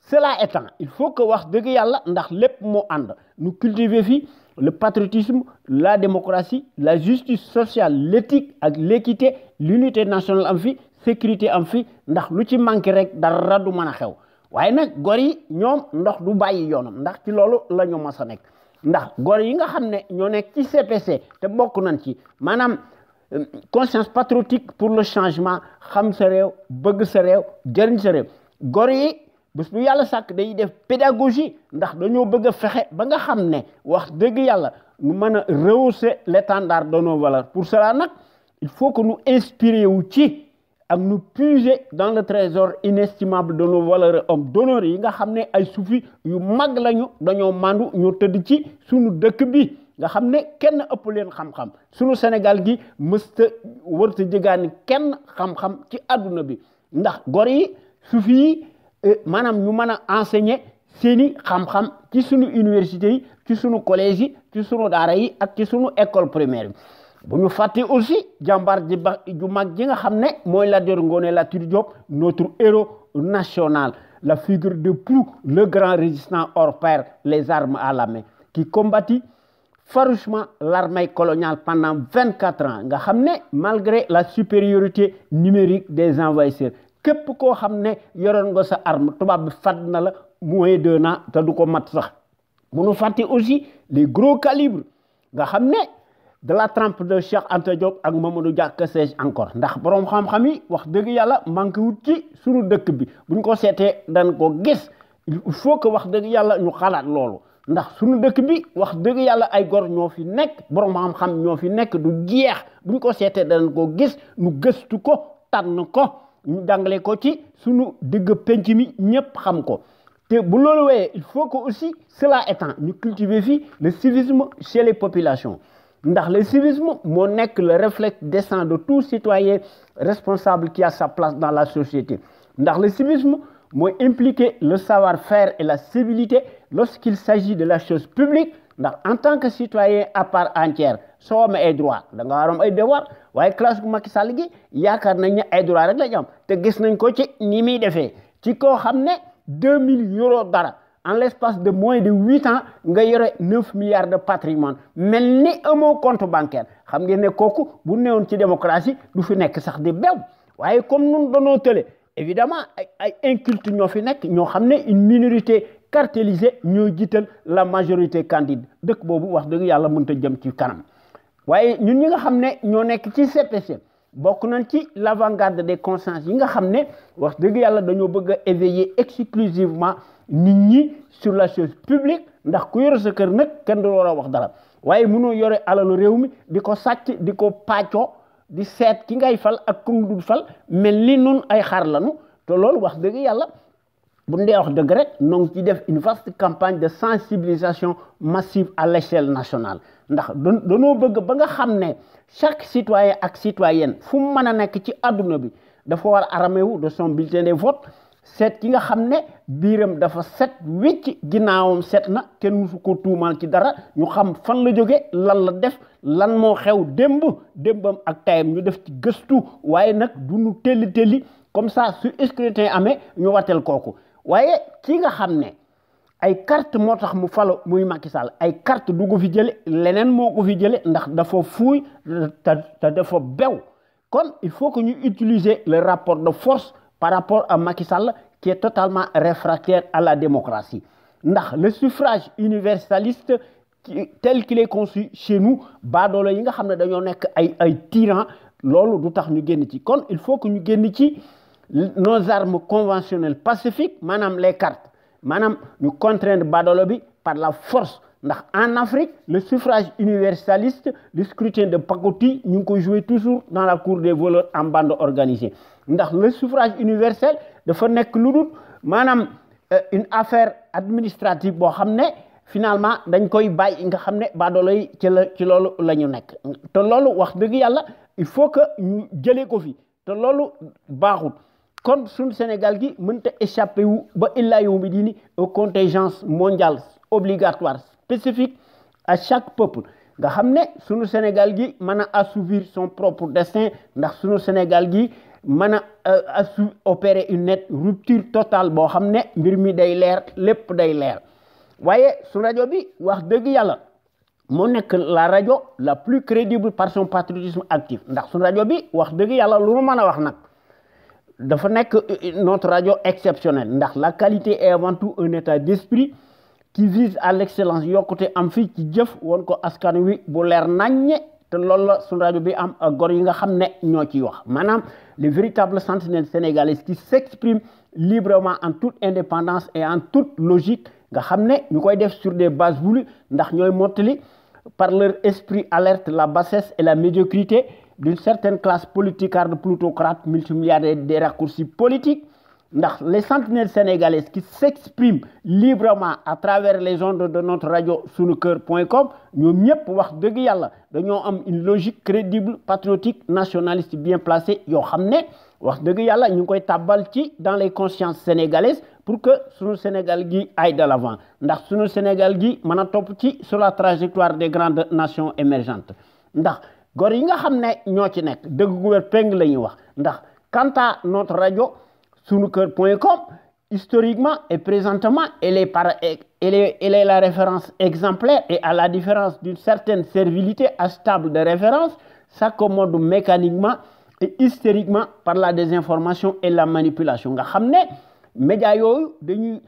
Cela étant, il faut que wax dëgg yàlla ndax lépp moo ànd nous cultiver fi le patriotisme, la démocratie, la justice sociale, l'éthique ak l'équité, l'unité nationale am fi sécurité am fi ndax lu ci manqué rek dara du mën a xew waaye nag gor yi ñoom ndox du bàyyi yoonam ndax ci loolu la ñu mas a nekk ndax gor yi nga xam ne ñoo nekk ci CPC te bokk nañ ci maanaam conscience patriotique pour le changement xam sa réew bëgg sa réew jëriñ sa réew gor yi bés bu yàlla sàkk day def pédagogie ndax dañoo bëgg a fexe ba nga xam ne wax dëgg yàlla ñu mën a rehausser l'étendard de nos valeurs pour cela nag il faut que nous inspirions wu ci ak nous puiser dans le trésor inestimable de nos valeurs hommes d'honneur yi nga xam ne ay suufi yu mag lañu dañoo mandu ñoo tëdd ci suñu dëkk bi nga xam ne kenn ëpp leen xam-xam suñu Sénégal gi mësta wërta jëgaani kenn xam-xam ci àdduna bi ndax gor yi suufi yi maanaam ñu mën a enseigner seeni xam-xam ci suñu université yi ci suñu collège yi ci suñu daara yi ak ci suñu école primaire bi bu ñu fàtte aussi jàmbaar ji ba ju mag ji nga xam ne mooy Lat Dior Ngoné Latyr Diop notre héros national la figure de proue le grand résistant hors pair les armes à la main qui combattit farouchement l'armée coloniale pendant 24 ans nga xam malgré la supériorité numérique des envahisseurs képp koo xam ne yoroon nga sa arme tubaab bi fàdd na la moins d'1 an te du ko mat sax bu nu fàtte aussi les gros calibres nga xam de la trempe de Cheikh Anta Diop ak Mamadou Dia que sais-je encore ndax borom xam-xam yi wax dëgg yàlla manqué wut ci sunu dëkk bi buñ ko seetee dañ ko gis il faut que wax dëgg yàlla ñu xalaat loolu ndax sunu dëkk bi wax dëgg yàlla ay gor ñoo fi nekk borom xam-xam ñoo fi nekk du jeex buñ ko seetee dañ ko gis ñu gëstu ko tànn ko ñu jàngale ko ci sunu digg penc mi ñëpp xam ko te bu loolu wéyee il faut que aussi cela étant ñu cultiver fii le civisme chez les populations ndax le civisme moo nekk le réflexe décent de tout citoyen responsable qui a sa place dans la société ndax le civisme mooy impliquer le savoir-faire et la civilité lorsqu'il s'agit de la chose publique ndax en tant que citoyen à part entière soo amee ay droit da nga war am ay devoir waaye classe bu Macky Sall gi yaakaar nañ ne ay droit rek la ñu am te gis nañ ko ci ni muy defee ci koo xam ne 2000 euros dara en l'espace de moins de 8 ans nga yore 9 milliards de patrimoine mel ni amoo compte bancaire xam ngeen ne kooku bu newoon ci démocratie du fi nekk sax di bew waaye comme nun danoo tële évidemment ay inculte ñoo fi nekk ñoo xam ne une minorité cartélisée ñoo jiital la majorité candide dëkk boobu wax dëgg yàlla mënta jëm ci kanam waaye ñun ñi nga xam ne ñoo nekk ci CPC bokk nañ ci l'avant-garde des consciences yi nga xam ne wax dëgg yàlla dañoo bëgg a éveiller exclusivement nit ñi sur la chose publique ndax ku yore sa kër nag kenn du war a wax dara waaye mënoo yore alalu réew mi di ko sàcc di ko pàccoo di seet ki ngay fal ak ku mu dul fal mel ni nun ay xar lanu te loolu wax dëgg yàlla bu ndee wax dëgg rek noo ci def une vaste campagne de sensibilisation massive à l'échelle nationale ndax danoo bëgg ba nga xam ne chaque citoyen ak citoyenne fu mu mën a nekk ci àdduna bi dafa war a armé wu de son bulletin de vote seet ki nga xam ne biiram dafa set wicc ginnaawam set na kenn musu ko tuumal ci dara ñu xam fan la jóge lan la def lan moo xew démbam ak tayam ñu def ci gëstu waaye nag du ñu telli comme ça su scrutin amee ñu watel kooku waaye ki nga xam ne ay carte moo tax mu falo muy Macky Sall ay carte du ko fi jële leneen moo ko fi jële ndax dafa fuuy te dafa bew kon il faut que ñu utiliser le rapport de force par rapport à Macky Sall qui est totalement réfractaire à la démocratie ndax le suffrage universaliste tel qu'il est conçu chez nous baadoolo yi nga xam ne dañoo nekk ay tyran loolu du tax ñu génn ci kon il faut que ñu génn ci nos armes conventionnelles pacifiques maanaam les cartes maanaam ñu contraindre baadoolo bi par la force ndax en Afrique le suffrage universaliste le scrutin de pacotille ñu ngi koy jouer toujours dans la cour des voleurs en bande organisée ndax le suffrage universel dafa nekk lu dul maanaam une affaire administrative boo xam ne finalement dañ koy bàyyi nga xam ne baadoolo yi ci loolu la ñu nekk te loolu wax dëgg yàlla il faut que ñu jëlee ko fi te loolu baaxul kon suñu Sénégal gi mënta échappé wu ba illaa yow mi diini aux contingences mondiales obligatoires spécifiques à chaque peuple nga xam ne suñu Sénégal gi mën a assouvir son propre destin ndax suñu Sénégal gi mën a opérer une nette rupture totale boo xam ne mbir mi day leer lépp day leer waaye su rajo bi wax dëgg yàlla moo nekk la rajo la plus crédible par son patriotisme actif ndax su rajo bi wax dëgg yàlla lu mu mën a wax nag dafa nekk notre radio exceptionnelle ndax la qualité est avant tout un état d'esprit qui vise à l'excellence yokkute am fii ci jëf woon ko askan wi bu leer naññe te loolu la suñu rajo bi am ak gor yi nga xam ne ñoo ciy wax maanaam les véritables sentinelles sénégalaises qui s'expriment librement en toute indépendance et en toute logique nga xam ne ñu koy def sur des bases voulues ndax ñooy mottali par leur esprit alerte la bassesse et la médiocrité d'une certaine classe politicarde plutocrate multimilliardaire des raccourcis politiques ndax les sentinelles sénégalaises qui s'expriment librement à travers les ondes de notre radio sunuker.com ñoom ñëpp wax dëgg yàlla dañoo am une logique crédible patriotique nationaliste bien placée yoo xam ne wax dëgg yàlla ñu ngi koy tàbbal ci dans les consciences sénégalaises pour que sunu Sénégal gi aille de l'avant ndax sunu Sénégal gi mën a topp ci sur la trajectoire des grandes nations émergentes ndax gor yi nga xam ne ñoo ci nekk dëgg gu wér péng la ñuy wax ndax quant à notre radio sunuker.com historiquement et présentement, elle est la référence exemplaire et à la différence d'une certaine servilité stable de référence, s'accommode mécaniquement et hystériquement par la désinformation et la manipulation. Nga xamné médias yoyu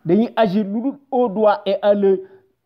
dañuy agir au doigt et à l'œil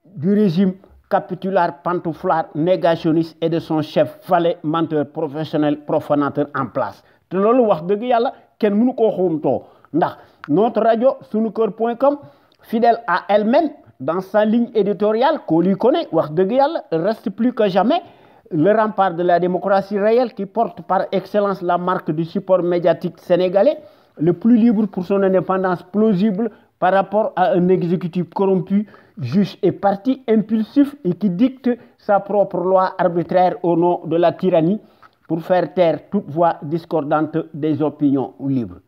du régime capitulaire, pantouflard, négationniste et de son chef valet, menteur, professionnel, profanateur en place. Te lolu wax deug yalla ken mënu ko xumto ndax notre radio sunuker.com fidèle à elle-même dans sa ligne éditoriale qu'on lui connaît wax deug yalla reste plus que jamais le rempart de la démocratie réelle qui porte par excellence la marque du support médiatique sénégalais, le plus libre pour son indépendance plausible par rapport à un exécutif corrompu, juge et parti impulsif et qui dicte sa propre loi arbitraire au nom de la tyrannie pour faire taire toute voix discordante des opinions libres.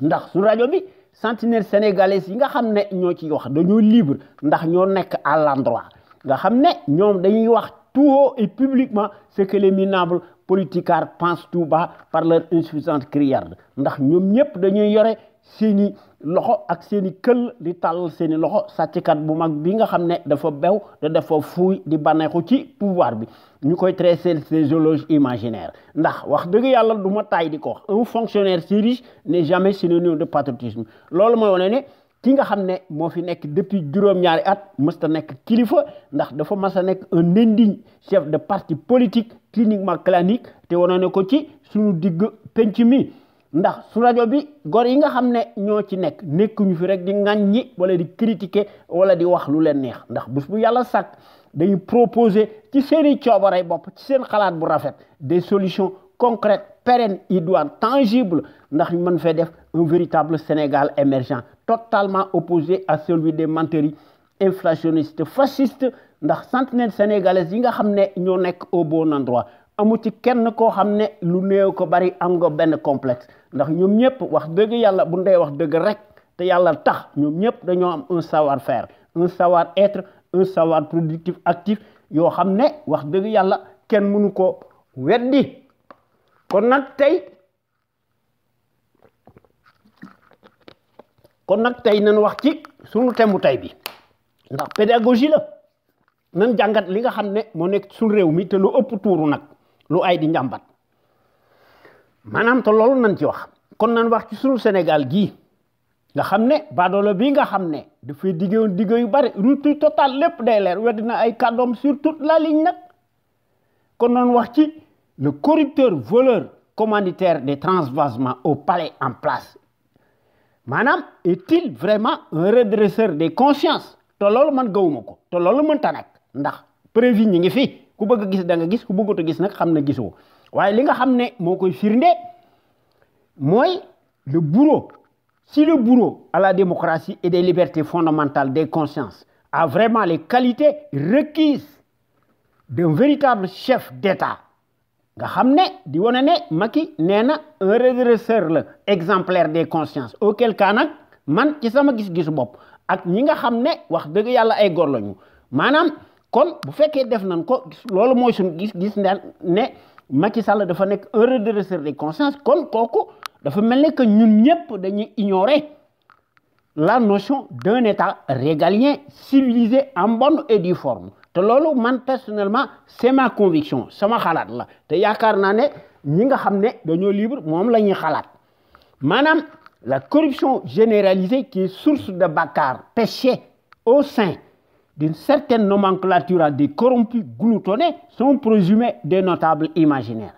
Ndax su radio bi sentinelle sénégalais yi nga xamné ñoo ci wax dañoo libre ndax ñoo nek à l'endroit nga xamné ñom dañuy wax tout haut et publiquement ce que les minables politicards pensent tout bas par leur insuffisante criarde ndax ñom ñep dañuy yoré seeni loxo ak seeni keul di tal seeni loxo sàcckat bu mag bi nga xamné dafa bew te dafa fuuy di banexu ci pouvoir bi ñukoy tresser ces éloges imaginaires ndax wax deug yalla duma tay di ko wax un fonctionnaire si riche n'est jamais synonyme de patriotisme lolu moy woné né ki nga xamné mo fi nek depuis juroom-ñaari at mësta nek kilifa ndax dafa massa nek un indigne chef de parti politique cliniquement clanique te woné ko ci suñu digg penc mi ndax su radio bi gor yi nga xamné ñoo ci nekkuñu fi rek di ŋaññi wala di critiquer wala di wax lu leen neex ndax bés bu yalla sak dañuy proposer ci seeni coobaray bop ci seen xalaat bu rafet des solutions concrètes pérennes idoines tangibles ndax ñu mën fee def un véritable Sénégal émergent totalement opposé à celui des menteries inflationnistes fascistes ndax centenaire sénégalais yi nga xamné ñoo nek au bon endroit amu ci kenn ko xamné lu néew ko bari am nga ben complexe ndax ñoom ñëpp wax deug yalla bu ndey wax deug rek te yalla tax ñoom ñëpp dañoo am un savoir faire un savoir être un savoir productif actif yo xamné wax deug yalla kenn mënu ko weddi kon nak tay nañ wax ci sunu thème tay bi ndax pédagogie la nañ jangat li nga xamné mo nek sun réew mi te lu ëpp tuuru nak lu ay di njambat manam te lolu nañ ci wax kon nañ wax ci sunu Sénégal gi nga xamné badolo bi nga xamné da fay digéwon digé yu bari rupture totale lepp day leer wedina ay kaddom sur toute la ligne nak kon nañ wax ci le corrupteur voleur commanditaire des transvasements au palais en place manam est-il vraiment un redresseur des consciences te lolu man gawumako te lolu mën ta nek ndax preuve ñi ngi fi ku bëgg gis da nga gis ku bëggut gis nak xamna gisoo waye li nga xamné mo koy firndé moy le bourreau si le bourreau à la démocratie et des libertés fondamentales des consciences a vraiment les qualités requises d'un véritable chef d'État nga xamné di woné né Macky néna un redresseur le exemplaire des consciences auquel cas nak man ci sama gis-gisu bop ak ñi nga xamné wax deug yalla ay gor lañu manam kon bu féké def nañ ko lolu moy sun gis né Macky Sall dafa nek un redresseur des consciences kon koku dafa melni que ñun ñëpp dañuy ignorer la notion d'un état régalien civilisé en bonne et due forme te lolu man personnellement c'est ma conviction sama xalaat la te yaakar na né ñi nga xamné dañoo libre mom lañuy xalaat manam la corruption généralisée qui est source de bâtard péché au sein d'une certaine nomenclature des corrompus gloutonnés sont présumés des notables imaginaires.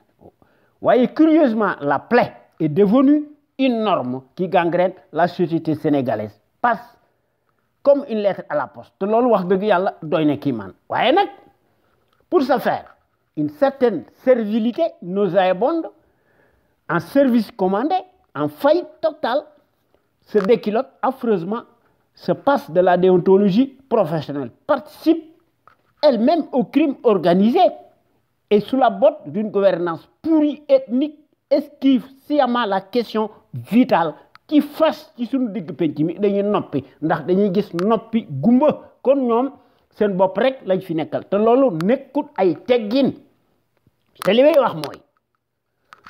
Voyez, curieusement, la plaie est devenue une norme qui gangrène la société sénégalaise. Passe comme une lettre à la poste. Pour ce faire, une certaine servilité nauséabonde, en service commandé, en faillite totale, se déquilote affreusement, se passe de la déontologie professionnelle, participe elle-même au crime organisé et sous la botte d'une gouvernance pourrie, ethnique, esquive sciemment la question vitale qui fâche ci suñu digg penc mi dañuy noppi ndax dañuy gis noppi gumba kon ñoom seen bopp rek lañ fi nekkal te loolu nekkut ay teggin te li may wax mooy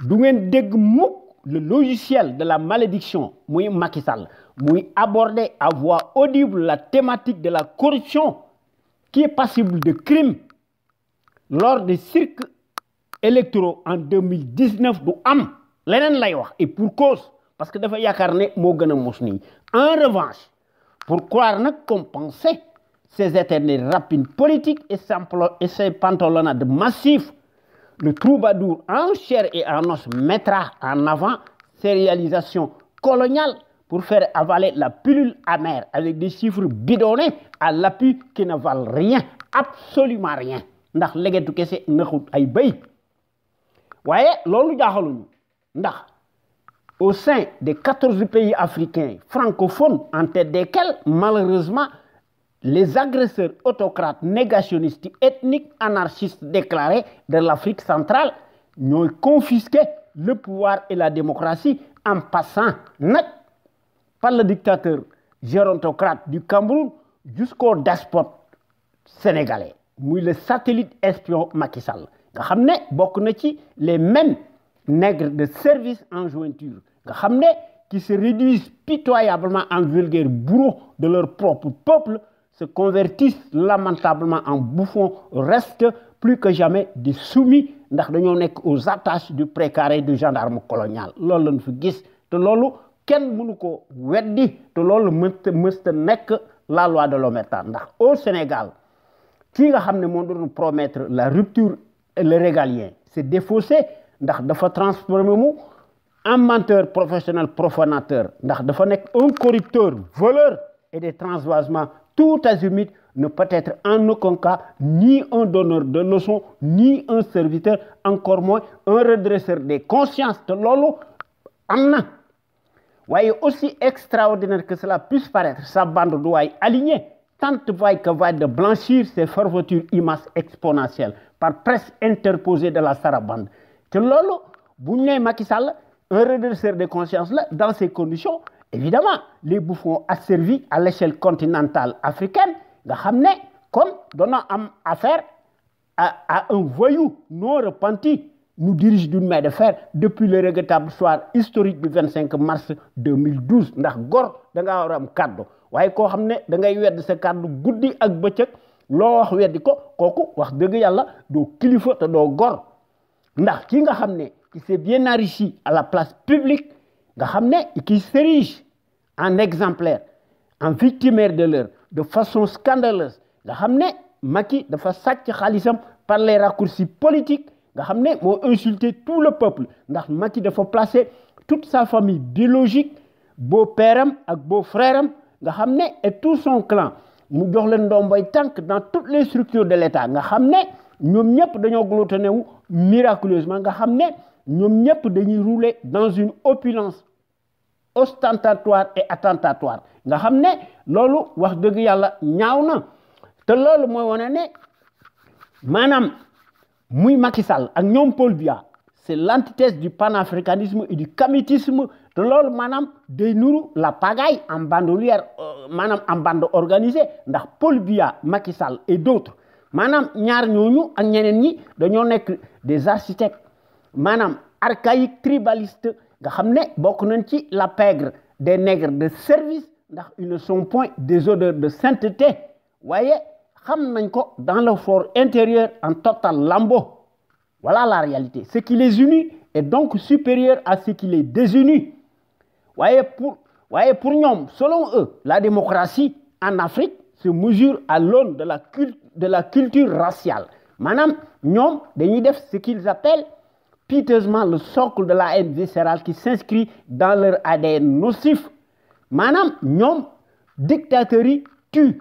du ngeen dégg mukk le logiciel de la malédiction muy Macky Sall muy aborder à voix audible la thématique de la corruption qui est passible de crime lors des cirques électoraux en 2019 du am leneen lay wax et pour cause parce que dafa yaakaar ne moo gën a mos nii en revanche pour croire nag compenser ces éternelles rapines politiques et ces pantalonnades massives, le troubadour en chair et en os mettra en avant ses réalisations coloniales pour faire avaler la pilule amère avec des chiffres bidonnés à l'appui qui ne valent rien, absolument rien. ndax legetu kese naxut ay béy waaye loolu jaaxaluñu ndax au sein des 14 pays africains francophones en tête desquels malheureusement les agresseurs autocrates négationnistes ethniques anarchistes déclarés de l'Afrique centrale ont confisqué le pouvoir et la démocratie en passant net par le dictateur gérontocrate du Cameroun jusqu'au despote sénégalais muy le satellite espion Macky Sall nga xam ne bokk na ci les mêmes nègres de service en jointure nga xam ne qui se réduisent pitoyablement en vulgaires bourreaux de leur propre peuple se convertissent lamentablement en bouffons, restent plus que jamais des soumis ndax dañoo nekk aux attaches du précaré du gendarme colonial loolu lañ fi gis te loolu kenn mënu ko weddi te loolu mësta nekk la loi de l'omerta ndax au Sénégal ki nga xam ne moo doon promettre la rupture et le régalien c'est défaussé ndax dafa transformé mu en menteur professionnel profanateur ndax dafa nekk un corrupteur voleur et des transvasements tout azimut ne peut être en aucun cas ni un donneur de leçons ni un serviteur encore moins un redresseur des consciences te loolu am na waaye aussi extraordinaire que cela puisse paraître sa bande doit aligner tant vaille que vaille de blanchir ses fermetures immenses exponentielles par presse interposée de la sarabande te loolu bu ñu nee Macky Sall un redresseur des consciences là dans ces conditions évidemment les bouffons asservis à l'échelle continentale africaine nga xam ne kon doona am affaire à un voyou non repenti nous dirige d'une main de fer depuis le regrettable soir historique du 25 mars 2012 ndax gor da ngaa war a am kàddu waaye koo xam ne da ngay wedd sa kàddu guddi ak bëccëg loo wax weddi ko kooku wax dëgg yàlla doo kilifa te doo gor ndax ki nga xam ne qui s'est bien enrichi à la place publique nga xam ne qui s'érige en exemplaire en victimaire de l'heure de façon scandaleuse nga xam ne Macky dafa sàcc xaalisam par les raccourcis politiques nga xam ne moo insulté tout le peuple ndax Macky dafa placer toute sa famille biologique beau-pèram ak beau-frèram nga xam ne et tout son clan mu jox leen ndomboy tànk dans toutes les structures de l'État nga xam ne ñoom ñëpp dañoo gloutonné wu miraculeusement nga xam ne ñoom ñëpp dañuy rouler dans une opulence ostentatoire et attentatoire nga xam ne loolu wax dëgg yàlla ñaaw na te loolu mooy wane ne maanaam muy Macky Sall ak ñoom Paul Biya c'est l'antithèse du panafricanisme et du kamitisme te loolu maanaam day nuru la pagaille en bandoulière maanaam en bande organisée ndax Paul Biya Macky Sall et d'autres maanaam ñaar ñooñu ak ñeneen ñi dañoo nekk des architectes maanaam archaïque tribaliste nga xam ne bokk nañ ci la pègre des nègres de service ndax ils ne sont point des odeurs de sainteté waaye xam nañ ko dans le fort intérieur en total lambeau voilà la réalité ce qui les unit est donc supérieur à ce qui les désunit waaye pour ñoom selon eux la démocratie en Afrique se mesure à l'aune de la culture raciale maanaam ñoom dañuy def ce qu'ils appellent piteusement le socle de la haine viscérale qui s'inscrit dans leur ADN nocif maanaam ñoom dictateurs yi tuent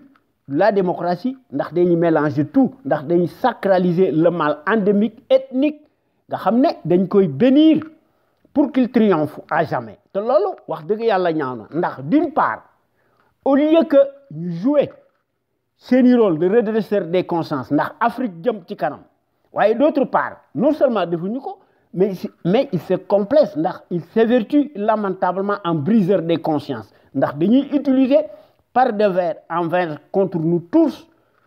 la démocratie ndax dañuy mélanger tout ndax dañuy sacraliser le mal endémique ethnique nga xam ne dañ koy bénir pour qu'il triomphe à jamais te loolu wax dëgg yàlla ñaaw na ndax d'une part au lieu que ñu jouer seeni rôle de redresseur des consciences ndax Afrique jëm ci kanam waaye d'autre part non seulement defuñu ko mais il se complace ndax il s'évertue lamentablement en briseur des consciences ndax dañuy utiliser par devers envers contre nous tous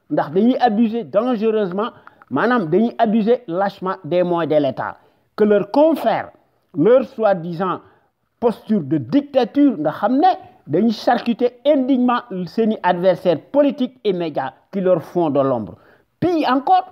ndax dañuy abuser dangereusement maanaam dañuy abuser lâchement des moyens de l'État que leur confère leur soi-disant posture de dictature nga xam ne dañuy charcuter indignement seeni adversaires politiques et médias qui leur font de l'ombre. Puis encore,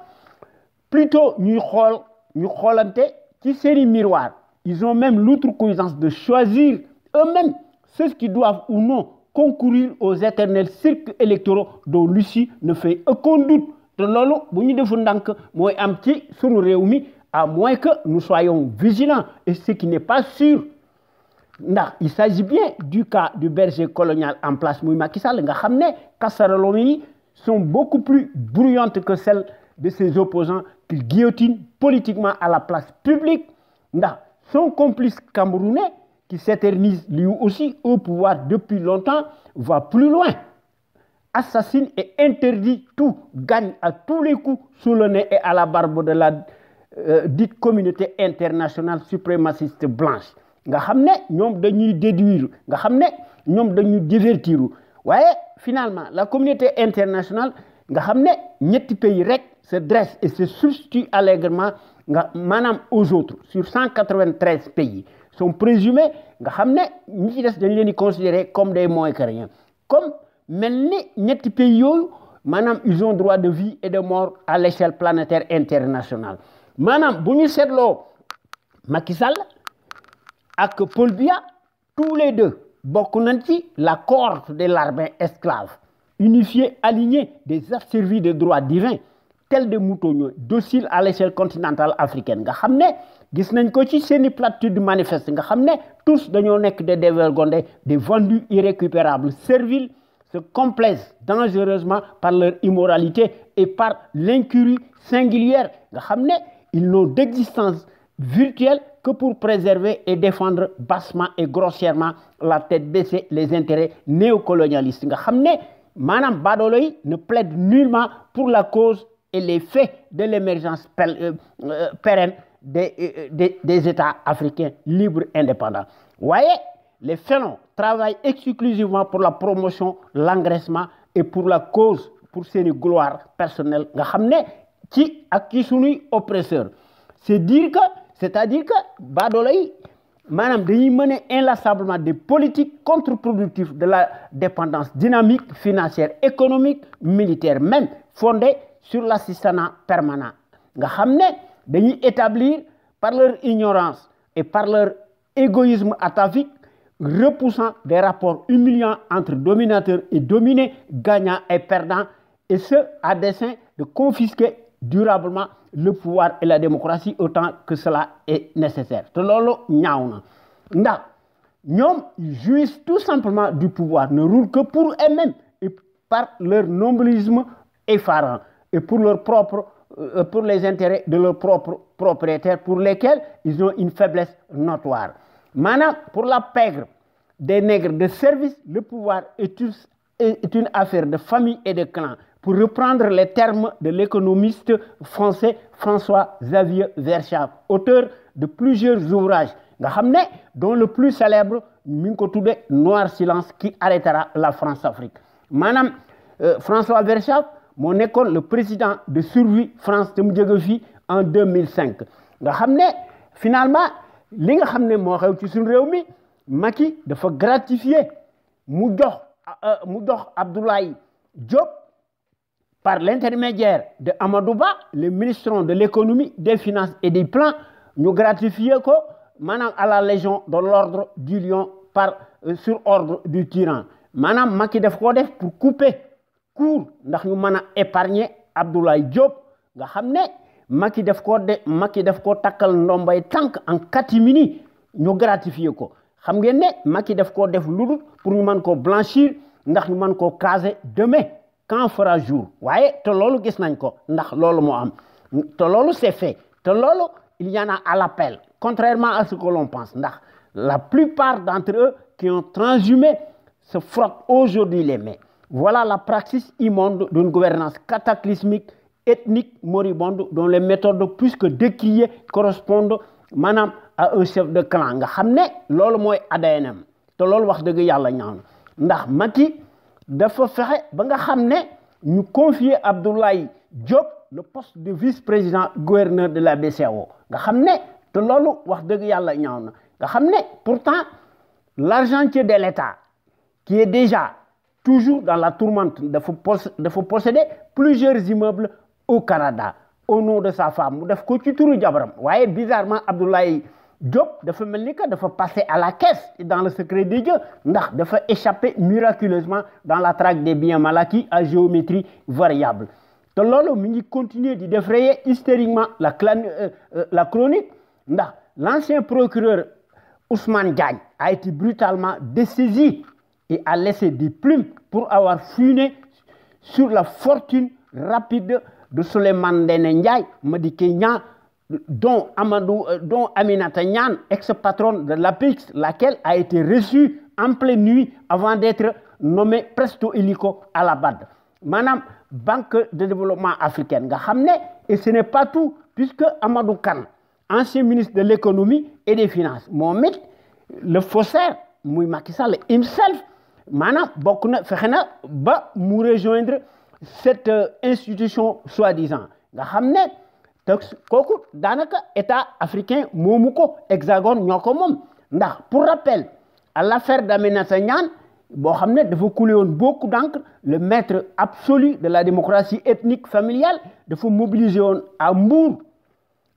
plutôt ñuy xoolante ci seeni miroir, ils ont même l'outrecuidance de choisir eux-mêmes ceux qui doivent ou non concourir aux éternels cirques électoraux dont Lucie ne fait aucun doute. te loolu bu ñu defu ndànk mooy am ci sunu réew mi à moins que nous soyons vigilants et ce qui n'est pas sûr. ndax il s'agit bien du cas du berger colonial en place muy Macky Sall nga xam ne casseroles yi sont beaucoup plus bruyantes que celles de ses opposants qu'il guillotine politiquement à la place publique. ndax son complice camerounais qui s'éternise lui aussi au pouvoir depuis longtemps va plus loin, assassine et interdit tout, gagne à tous les coups sous le nez et à la barbe de la dite communauté internationale suprémaciste blanche. nga xam ne ñoom dañuy déduire nga xam ne ñoom dañuy divertir waaye finalement la communauté internationale nga xam ne ñetti pays rek se dresse et se substitue allègrement nga maanaam aux autres sur 193 pays sont présumés nga xam ne ñi ci des dañ leen di considérer comme des moins que rien comme mel ni ñetti pays yooyu maanaam ils ont droit de vie et de mort à l'échelle planétaire internationale maanaam bu ñu seetloo Macky Sall ak Paul Biya tous les deux bokk nañ ci la cohorte des larbins esclaves unifiés alignés des asservis de droits divins tels des moutons dociles à l'échelle continentale africaine nga xam ne gis nañ ko ci seeni platitude manifeste nga xam ne tous dañoo nekk des dévergondés des vendus irrécupérables serviles se complaisent dangereusement par leur immoralité et par l'incurie singulière nga xam ne ils n'ont d'existence virtuelle que pour préserver et défendre bassement et grossièrement la tête baissée les intérêts néocolonialistes nga xam ne maanaam baadoolo yi ne plaide nullement pour la cause et les faits de l'émergence pérenne des États africains libres et indépendants. Voyez, les félons travaillent exclusivement pour la promotion, l'engraissement et pour la cause, pour ses gloires personnelles nga xam ne ci ak ci sunuy oppresseurs. C'est-à-dire que baadoolo yi maanaam dañuy mener inlassablement des politiques contre-productives de la dépendance dynamique, financière, économique, militaire, même fondée sur l'assistanat permanent. nga xam ne dañuy établir par leur ignorance et par leur égoïsme atavique repoussant des rapports humiliants entre dominateurs et dominés, gagnants et perdants, et ce à dessein de confisquer durablement le pouvoir et la démocratie autant que cela est nécessaire. te loolu ñaaw na ndax ñoom jouissent tout simplement du pouvoir, ne roulent que pour eux-mêmes et par leur nombrilisme effarant et pour les intérêts de leurs propres propriétaires pour lesquels ils ont une faiblesse notoire. Maintenant, pour la pègre des nègres de service, le pouvoir est une affaire de famille et de clan. Pour reprendre les termes de l'économiste français François-Xavier Verschaff, auteur de plusieurs ouvrages, dont le plus célèbre, Noir silence qui arrêtera la France-Afrique. Madame François Verschaff, mon école, le président de Survie France de Mdjegofi en 2005. Finalement, li nga xamné mo xew ci sun réew mi Macky dafa gratifier mu dox Abdoulaye Diop par l'intermédiaire de Amadou Ba, le ministre de l'économie, des finances et des plans, ñu gratifier ko manam à la légion de l'ordre du lion sur ordre du tyran. Manam Macky daf ko def pour couper court ndax ñu mëna épargner Abdoulaye Diop nga xamné Macky daf ko takkal ndombay tànk en catimini ñu gratifier ko xam ngeen ne Macky daf ko def ludul pour ñu mën ko blanchir ndax ñu mën ko caser demain quand fera jour waaye te loolu gis nañ ko ndax loolu moo am te loolu c'est fait te loolu il y en a à l'appel contrairement à ce que l'on pense ndax la plupart d'entre eux qui ont transhumé se frottent aujourd'hui les mains. Voilà la praxis immonde d'une gouvernance cataclysmique ethnique moribonde dont les méthodes plus que décriées correspondent manam à un chef de clan nga xamné lolu moy ADNM te lolu wax deug yalla ñaan ndax Macky dafa fexé ba nga xamné ñu confier Abdoulaye Diop le poste de vice-président gouverneur de la BCEAO nga xamné te loolu wax dëgg yàlla ñaaw na nga xam ne pourtant l'argentier de l'État qui est déjà toujours dans la tourmente dafa posséder plusieurs immeubles au Canada au nom de sa femme mu def ko ci turu jabaram waaye bizarrement Abdoulaye Diop dafa mel ni que dafa passer à la caisse dans le secret des dieux ndax dafa échapper miraculeusement dans la traque des biens mal acquis à géométrie variable te loolu mi ngi continuer di défrayer hystériquement la chronique ndax l'ancien procureur Ousmane Diagne a été brutalement dessaisi et a laissé des plumes pour avoir fouiné sur la fortune rapide de Souleymane Ndéné Ndiaye Madické Niang dont Aminata Niane, ex-patronne de l'APIX, laquelle a été reçue en pleine nuit avant d'être nommée presto illico à la BAD. Madame, Banque de développement africaine, et ce n'est pas tout, puisque Amadou Kane, ancien ministre de l'économie et des finances, Mohamed, le faussaire, Mouy Macky Sall himself, Madame, Fekena, ba mou rejoindre cette institution soi-disant. Kooku danaka état africain moomu ko hexagone ñoko mom ndax pour rappel à l'affaire d'Aminata Niane bo xamné dafa coulé won beaucoup d'encre le maître absolu de la démocratie ethnique familiale dafa mobiliser won à Mbour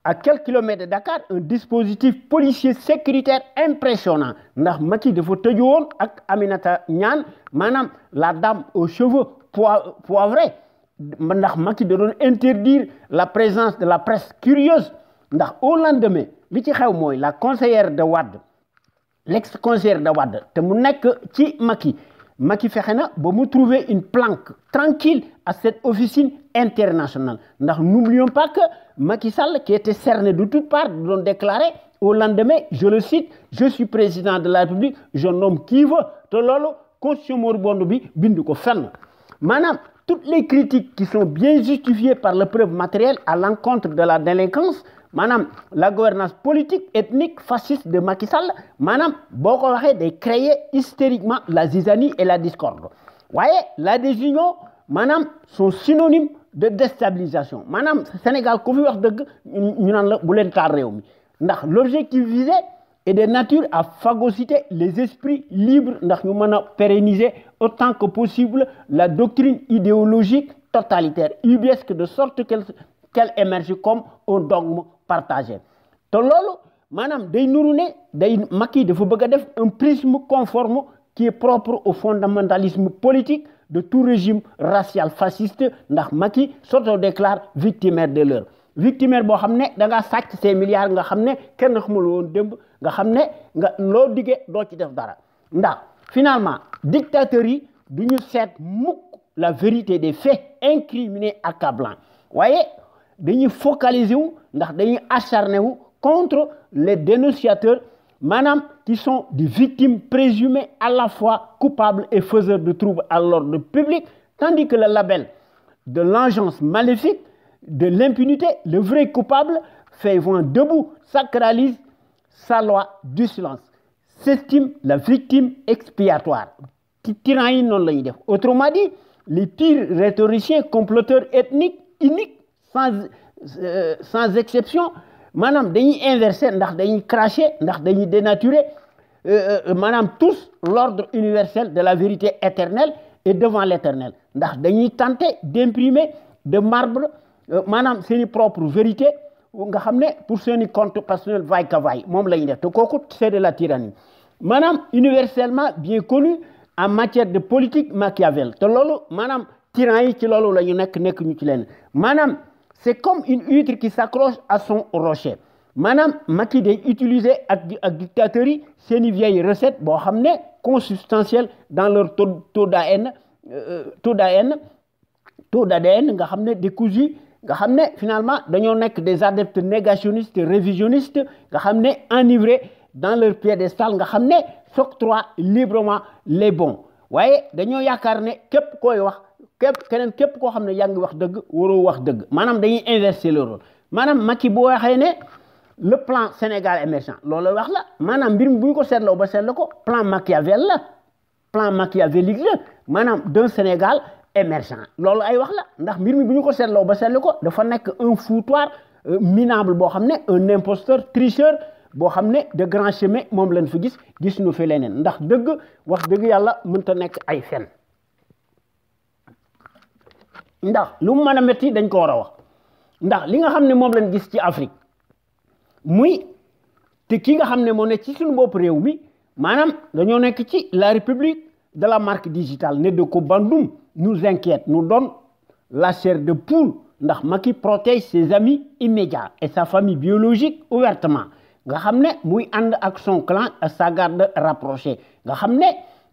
à quelques kilomètres de Dakar un dispositif policier sécuritaire impressionnant ndax Macky dafa tëju won ak Aminata Niane manam la dame aux cheveux poivrés ndax Macky da doon interdire la présence de la presse curieuse ndax au lendemain li ci xew mooy la conseillère de Wade l'ex-conseillère de Wade te mu nekk ci Macky fexe na ba mu trouver une planque tranquille à cette officine internationale ndax n'oublions pas que Macky Sall qui était cerné de toutes parts doon déclarer au lendemain je le cite je suis président de la République je nomme qui veut te loolu constitution moribonde bi bind ko fenn maanaam toutes les critiques qui sont bien justifiées par le preuve matérielle à l'encontre de la délinquance, madame, la gouvernance politique, ethnique, fasciste de Macky Sall, madame, beaucoup de créer hystériquement la zizanie et la discorde. Vous voyez, la désunion, madame, sont synonymes de déstabilisation. Madame, Sénégal, l'objectif visé est de nature à phagocyter les esprits libres, nous pérenniser autant que possible la doctrine idéologique totalitaire, ubiesque de sorte qu'elle émerge comme un dogme partagé. Te lolu manam day nuru ne day Macky dafa bëgg def un prisme conforme qui est propre au fondamentalisme politique de tout régime racial fasciste ndax Macky s'auto-déclare victimaire de l'heure. Victimaire bo xamné da nga sacc ces milliards nga xamné kenn xamul won demb nga xamné nga lo diggé do ci def dara ndax finalement dictateurs yi duñu sét mukk la vérité des faits incriminés accablants voyez dañuy focaliser wu ndax dañuy acharner wu contre les dénonciateurs madame qui sont des victimes présumées à la fois coupables et faiseurs de troubles à l'ordre public tandis que le label de l'engeance maléfique de l'impunité, le vrai coupable fait vent debout, sacralise sa loi du silence, s'estime la victime expiatoire. Autrement dit, les pires rhétoriciens, comploteurs ethniques, uniques, sans exception, madame, dañuy inverser, ndax dañuy cracher, ndax dañuy dénaturer, madame, tous l'ordre universel de la vérité éternelle et devant l'éternel. Ndax dañuy tenter d'imprimer de marbre madame c'est une propre vérité nga xamné pour seeni compte personnel vaille que vaille mom lañu def te koku c'est de la tyrannie madame universellement bien connu en matière de politique Machiavel te lolu madame tyran yi ci lolu lañu nek ñu ci len madame c'est comme une huître qui s'accroche à son rocher madame Macky day utiliser ak dictateurs yi seeni vieille recette bo xamné consubstantielle dans leur taux d'ADN nga xamné décousu nga xamné finalement dañoo nek des adeptes négationnistes révisionnistes nga xamné enivrés dans leur piédestal nga xamné s'octroient librement les bons waaye dañoo yaakaar ne képp koy wax képp koo xam ne yaa ngi wax dëgg waroo wax dëgg maanaam dañuy inverser le rôle maanaam Macky boo waxee ne le plan Sénégal émergent loolu wax la maanaam mbir mi bu ñu ko seetloo ba seetlu ko plan Machiavel la plan machiavélique la maanaam d'un Sénégal émergent loolu ay wax la ndax mbir mi bu ñu ko seetloo ba seetlu ko dafa nekk un foutoir minable boo xam ne un imposteur tricheur boo xam ne de grand chemin moom lañ fi gis nu fi leneen ndax dëgg wax dëgg yàlla mënta nekk ay fen ndax lu mu mën a métti dañ ko war a wax ndax li nga xam ne moom lañ gis ci Afrique muy te ki nga xam ne moo ne ci suñu bopp réew mi maanaam dañoo nekk ci la république de la marque digitale ne de ko bandum nous inquiète nous donne la chair de poule ndax Macky protège ses amis immédiats et sa famille biologique ouvertement nga xam ne muy ànd ak son clan à sa garde rapprochée nga xam ne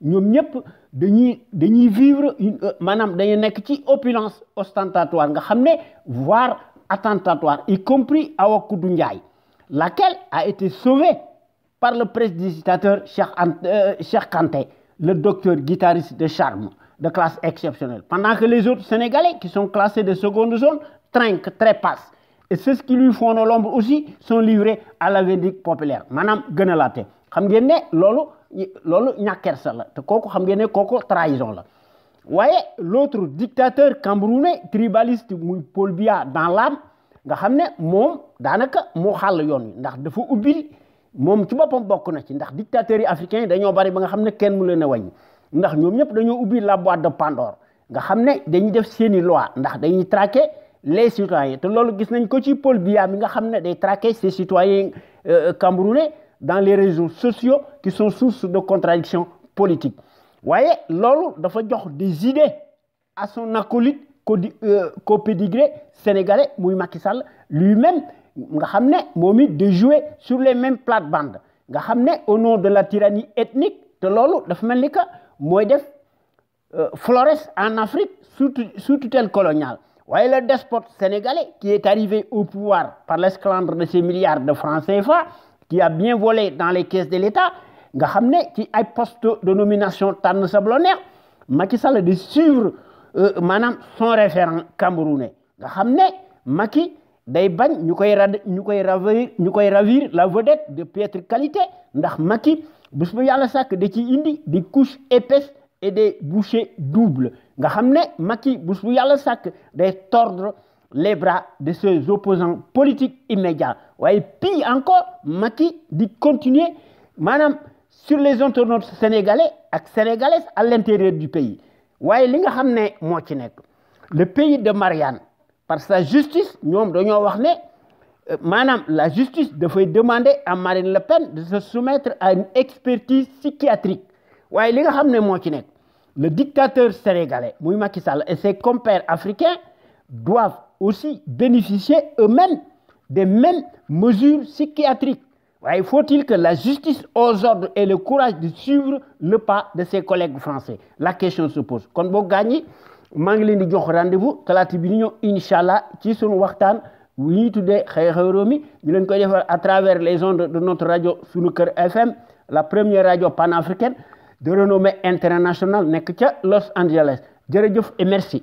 ñoom ñëpp dañuy vivre maanaam dañuy nekk ci opulence ostentatoire nga xam ne voire attentatoire y compris Awa Koudou Ndiaye laquelle a été sauvée par le prestidigitateur Cheikh Kanté, le docteur guitariste de charme, de classe exceptionnelle. Pendant que les autres Sénégalais, qui sont classés de seconde zone, trinquent, trépassent. Et ceux qui lui font de l'ombre aussi sont livrés à la vindicte populaire. Madame Genelate, xam ngeen ne loolu ñàkkersa la te kooku xam ngeen ne kooku trahison la waaye l'autre dictateur camerounais tribaliste muy Paul Biya dans l'âme nga xam ne moom daanaka moo xàll yoon wi ndax dafa ubbil moom ci boppam bokk na ci ndax dictateurs yi africains yi dañoo bari ba nga xam ne kenn mu leen a wàññi ndax ñoom ñëpp dañoo ubbi la boîte de Pandore nga xam ne dañuy def seeni loi ndax dañuy traquer les citoyens te loolu gis nañ ko ci Paul Biya mi nga xam ne day traquer ces citoyens camerounais dans les réseaux sociaux qui sont source de contradictions politiques voyez loolu dafa jox des idées à son acolyte copédigré sénégalais muy Macky Sall lui-même nga xam ne moom it de jouer sur les mêmes plates-bandes nga xam ne au nom de la tyrannie ethnique te loolu dafa mel ni que mooy def Flores en Afrique sous tutelle coloniale voyez le despote sénégalais qui est arrivé au pouvoir par l'esclandre de ces milliards de francs CFA qui a bien volé dans les caisses de l'État nga xam ne ci ay poste de nomination tànn sablonnaire Macky Sall de suivre maanaam son référent camerounais nga xam ne Macky day bañ ñu koy ravir la vedette de piètre qualité ndax Macky bés bu yàlla sàkk da ci indi des couches épaisses et des bouchées doubles nga xam ne Macky bés bu yàlla sàkk day tordre les bras de ses opposants politiques immédiats waaye pire encore Macky di continuer maanaam sur les internautes sénégalais ak sénégalaises à l'intérieur du pays waaye li nga xam ne moo ci nekk le pays de Marianne par sa justice ñoom dañoo wax ne maanaam la justice dafay demander à Marine Le Pen de se soumettre à une expertise psychiatrique waaye li nga xam ne moo ci nekk le dictateur sénégalais muy Macky Sall et ses compères africains doivent aussi bénéficier eux-mêmes des mêmes mesures psychiatriques waaye faut-il que la justice aux ordres ait le courage de suivre le pas de ses collègues français la question se pose kon boo gaañi maa ngi leen di jox rendez-vous talaata bi ñu ñëw incha allah ci sunu waxtaan wu ñuy tuddee xew-xew réew mi ñu leen koy defal à travers les ondes de notre radio Sunu Kër FM la première radio panafricaine de renommée internationale nekk ca Los Angeles jërëjëf et merci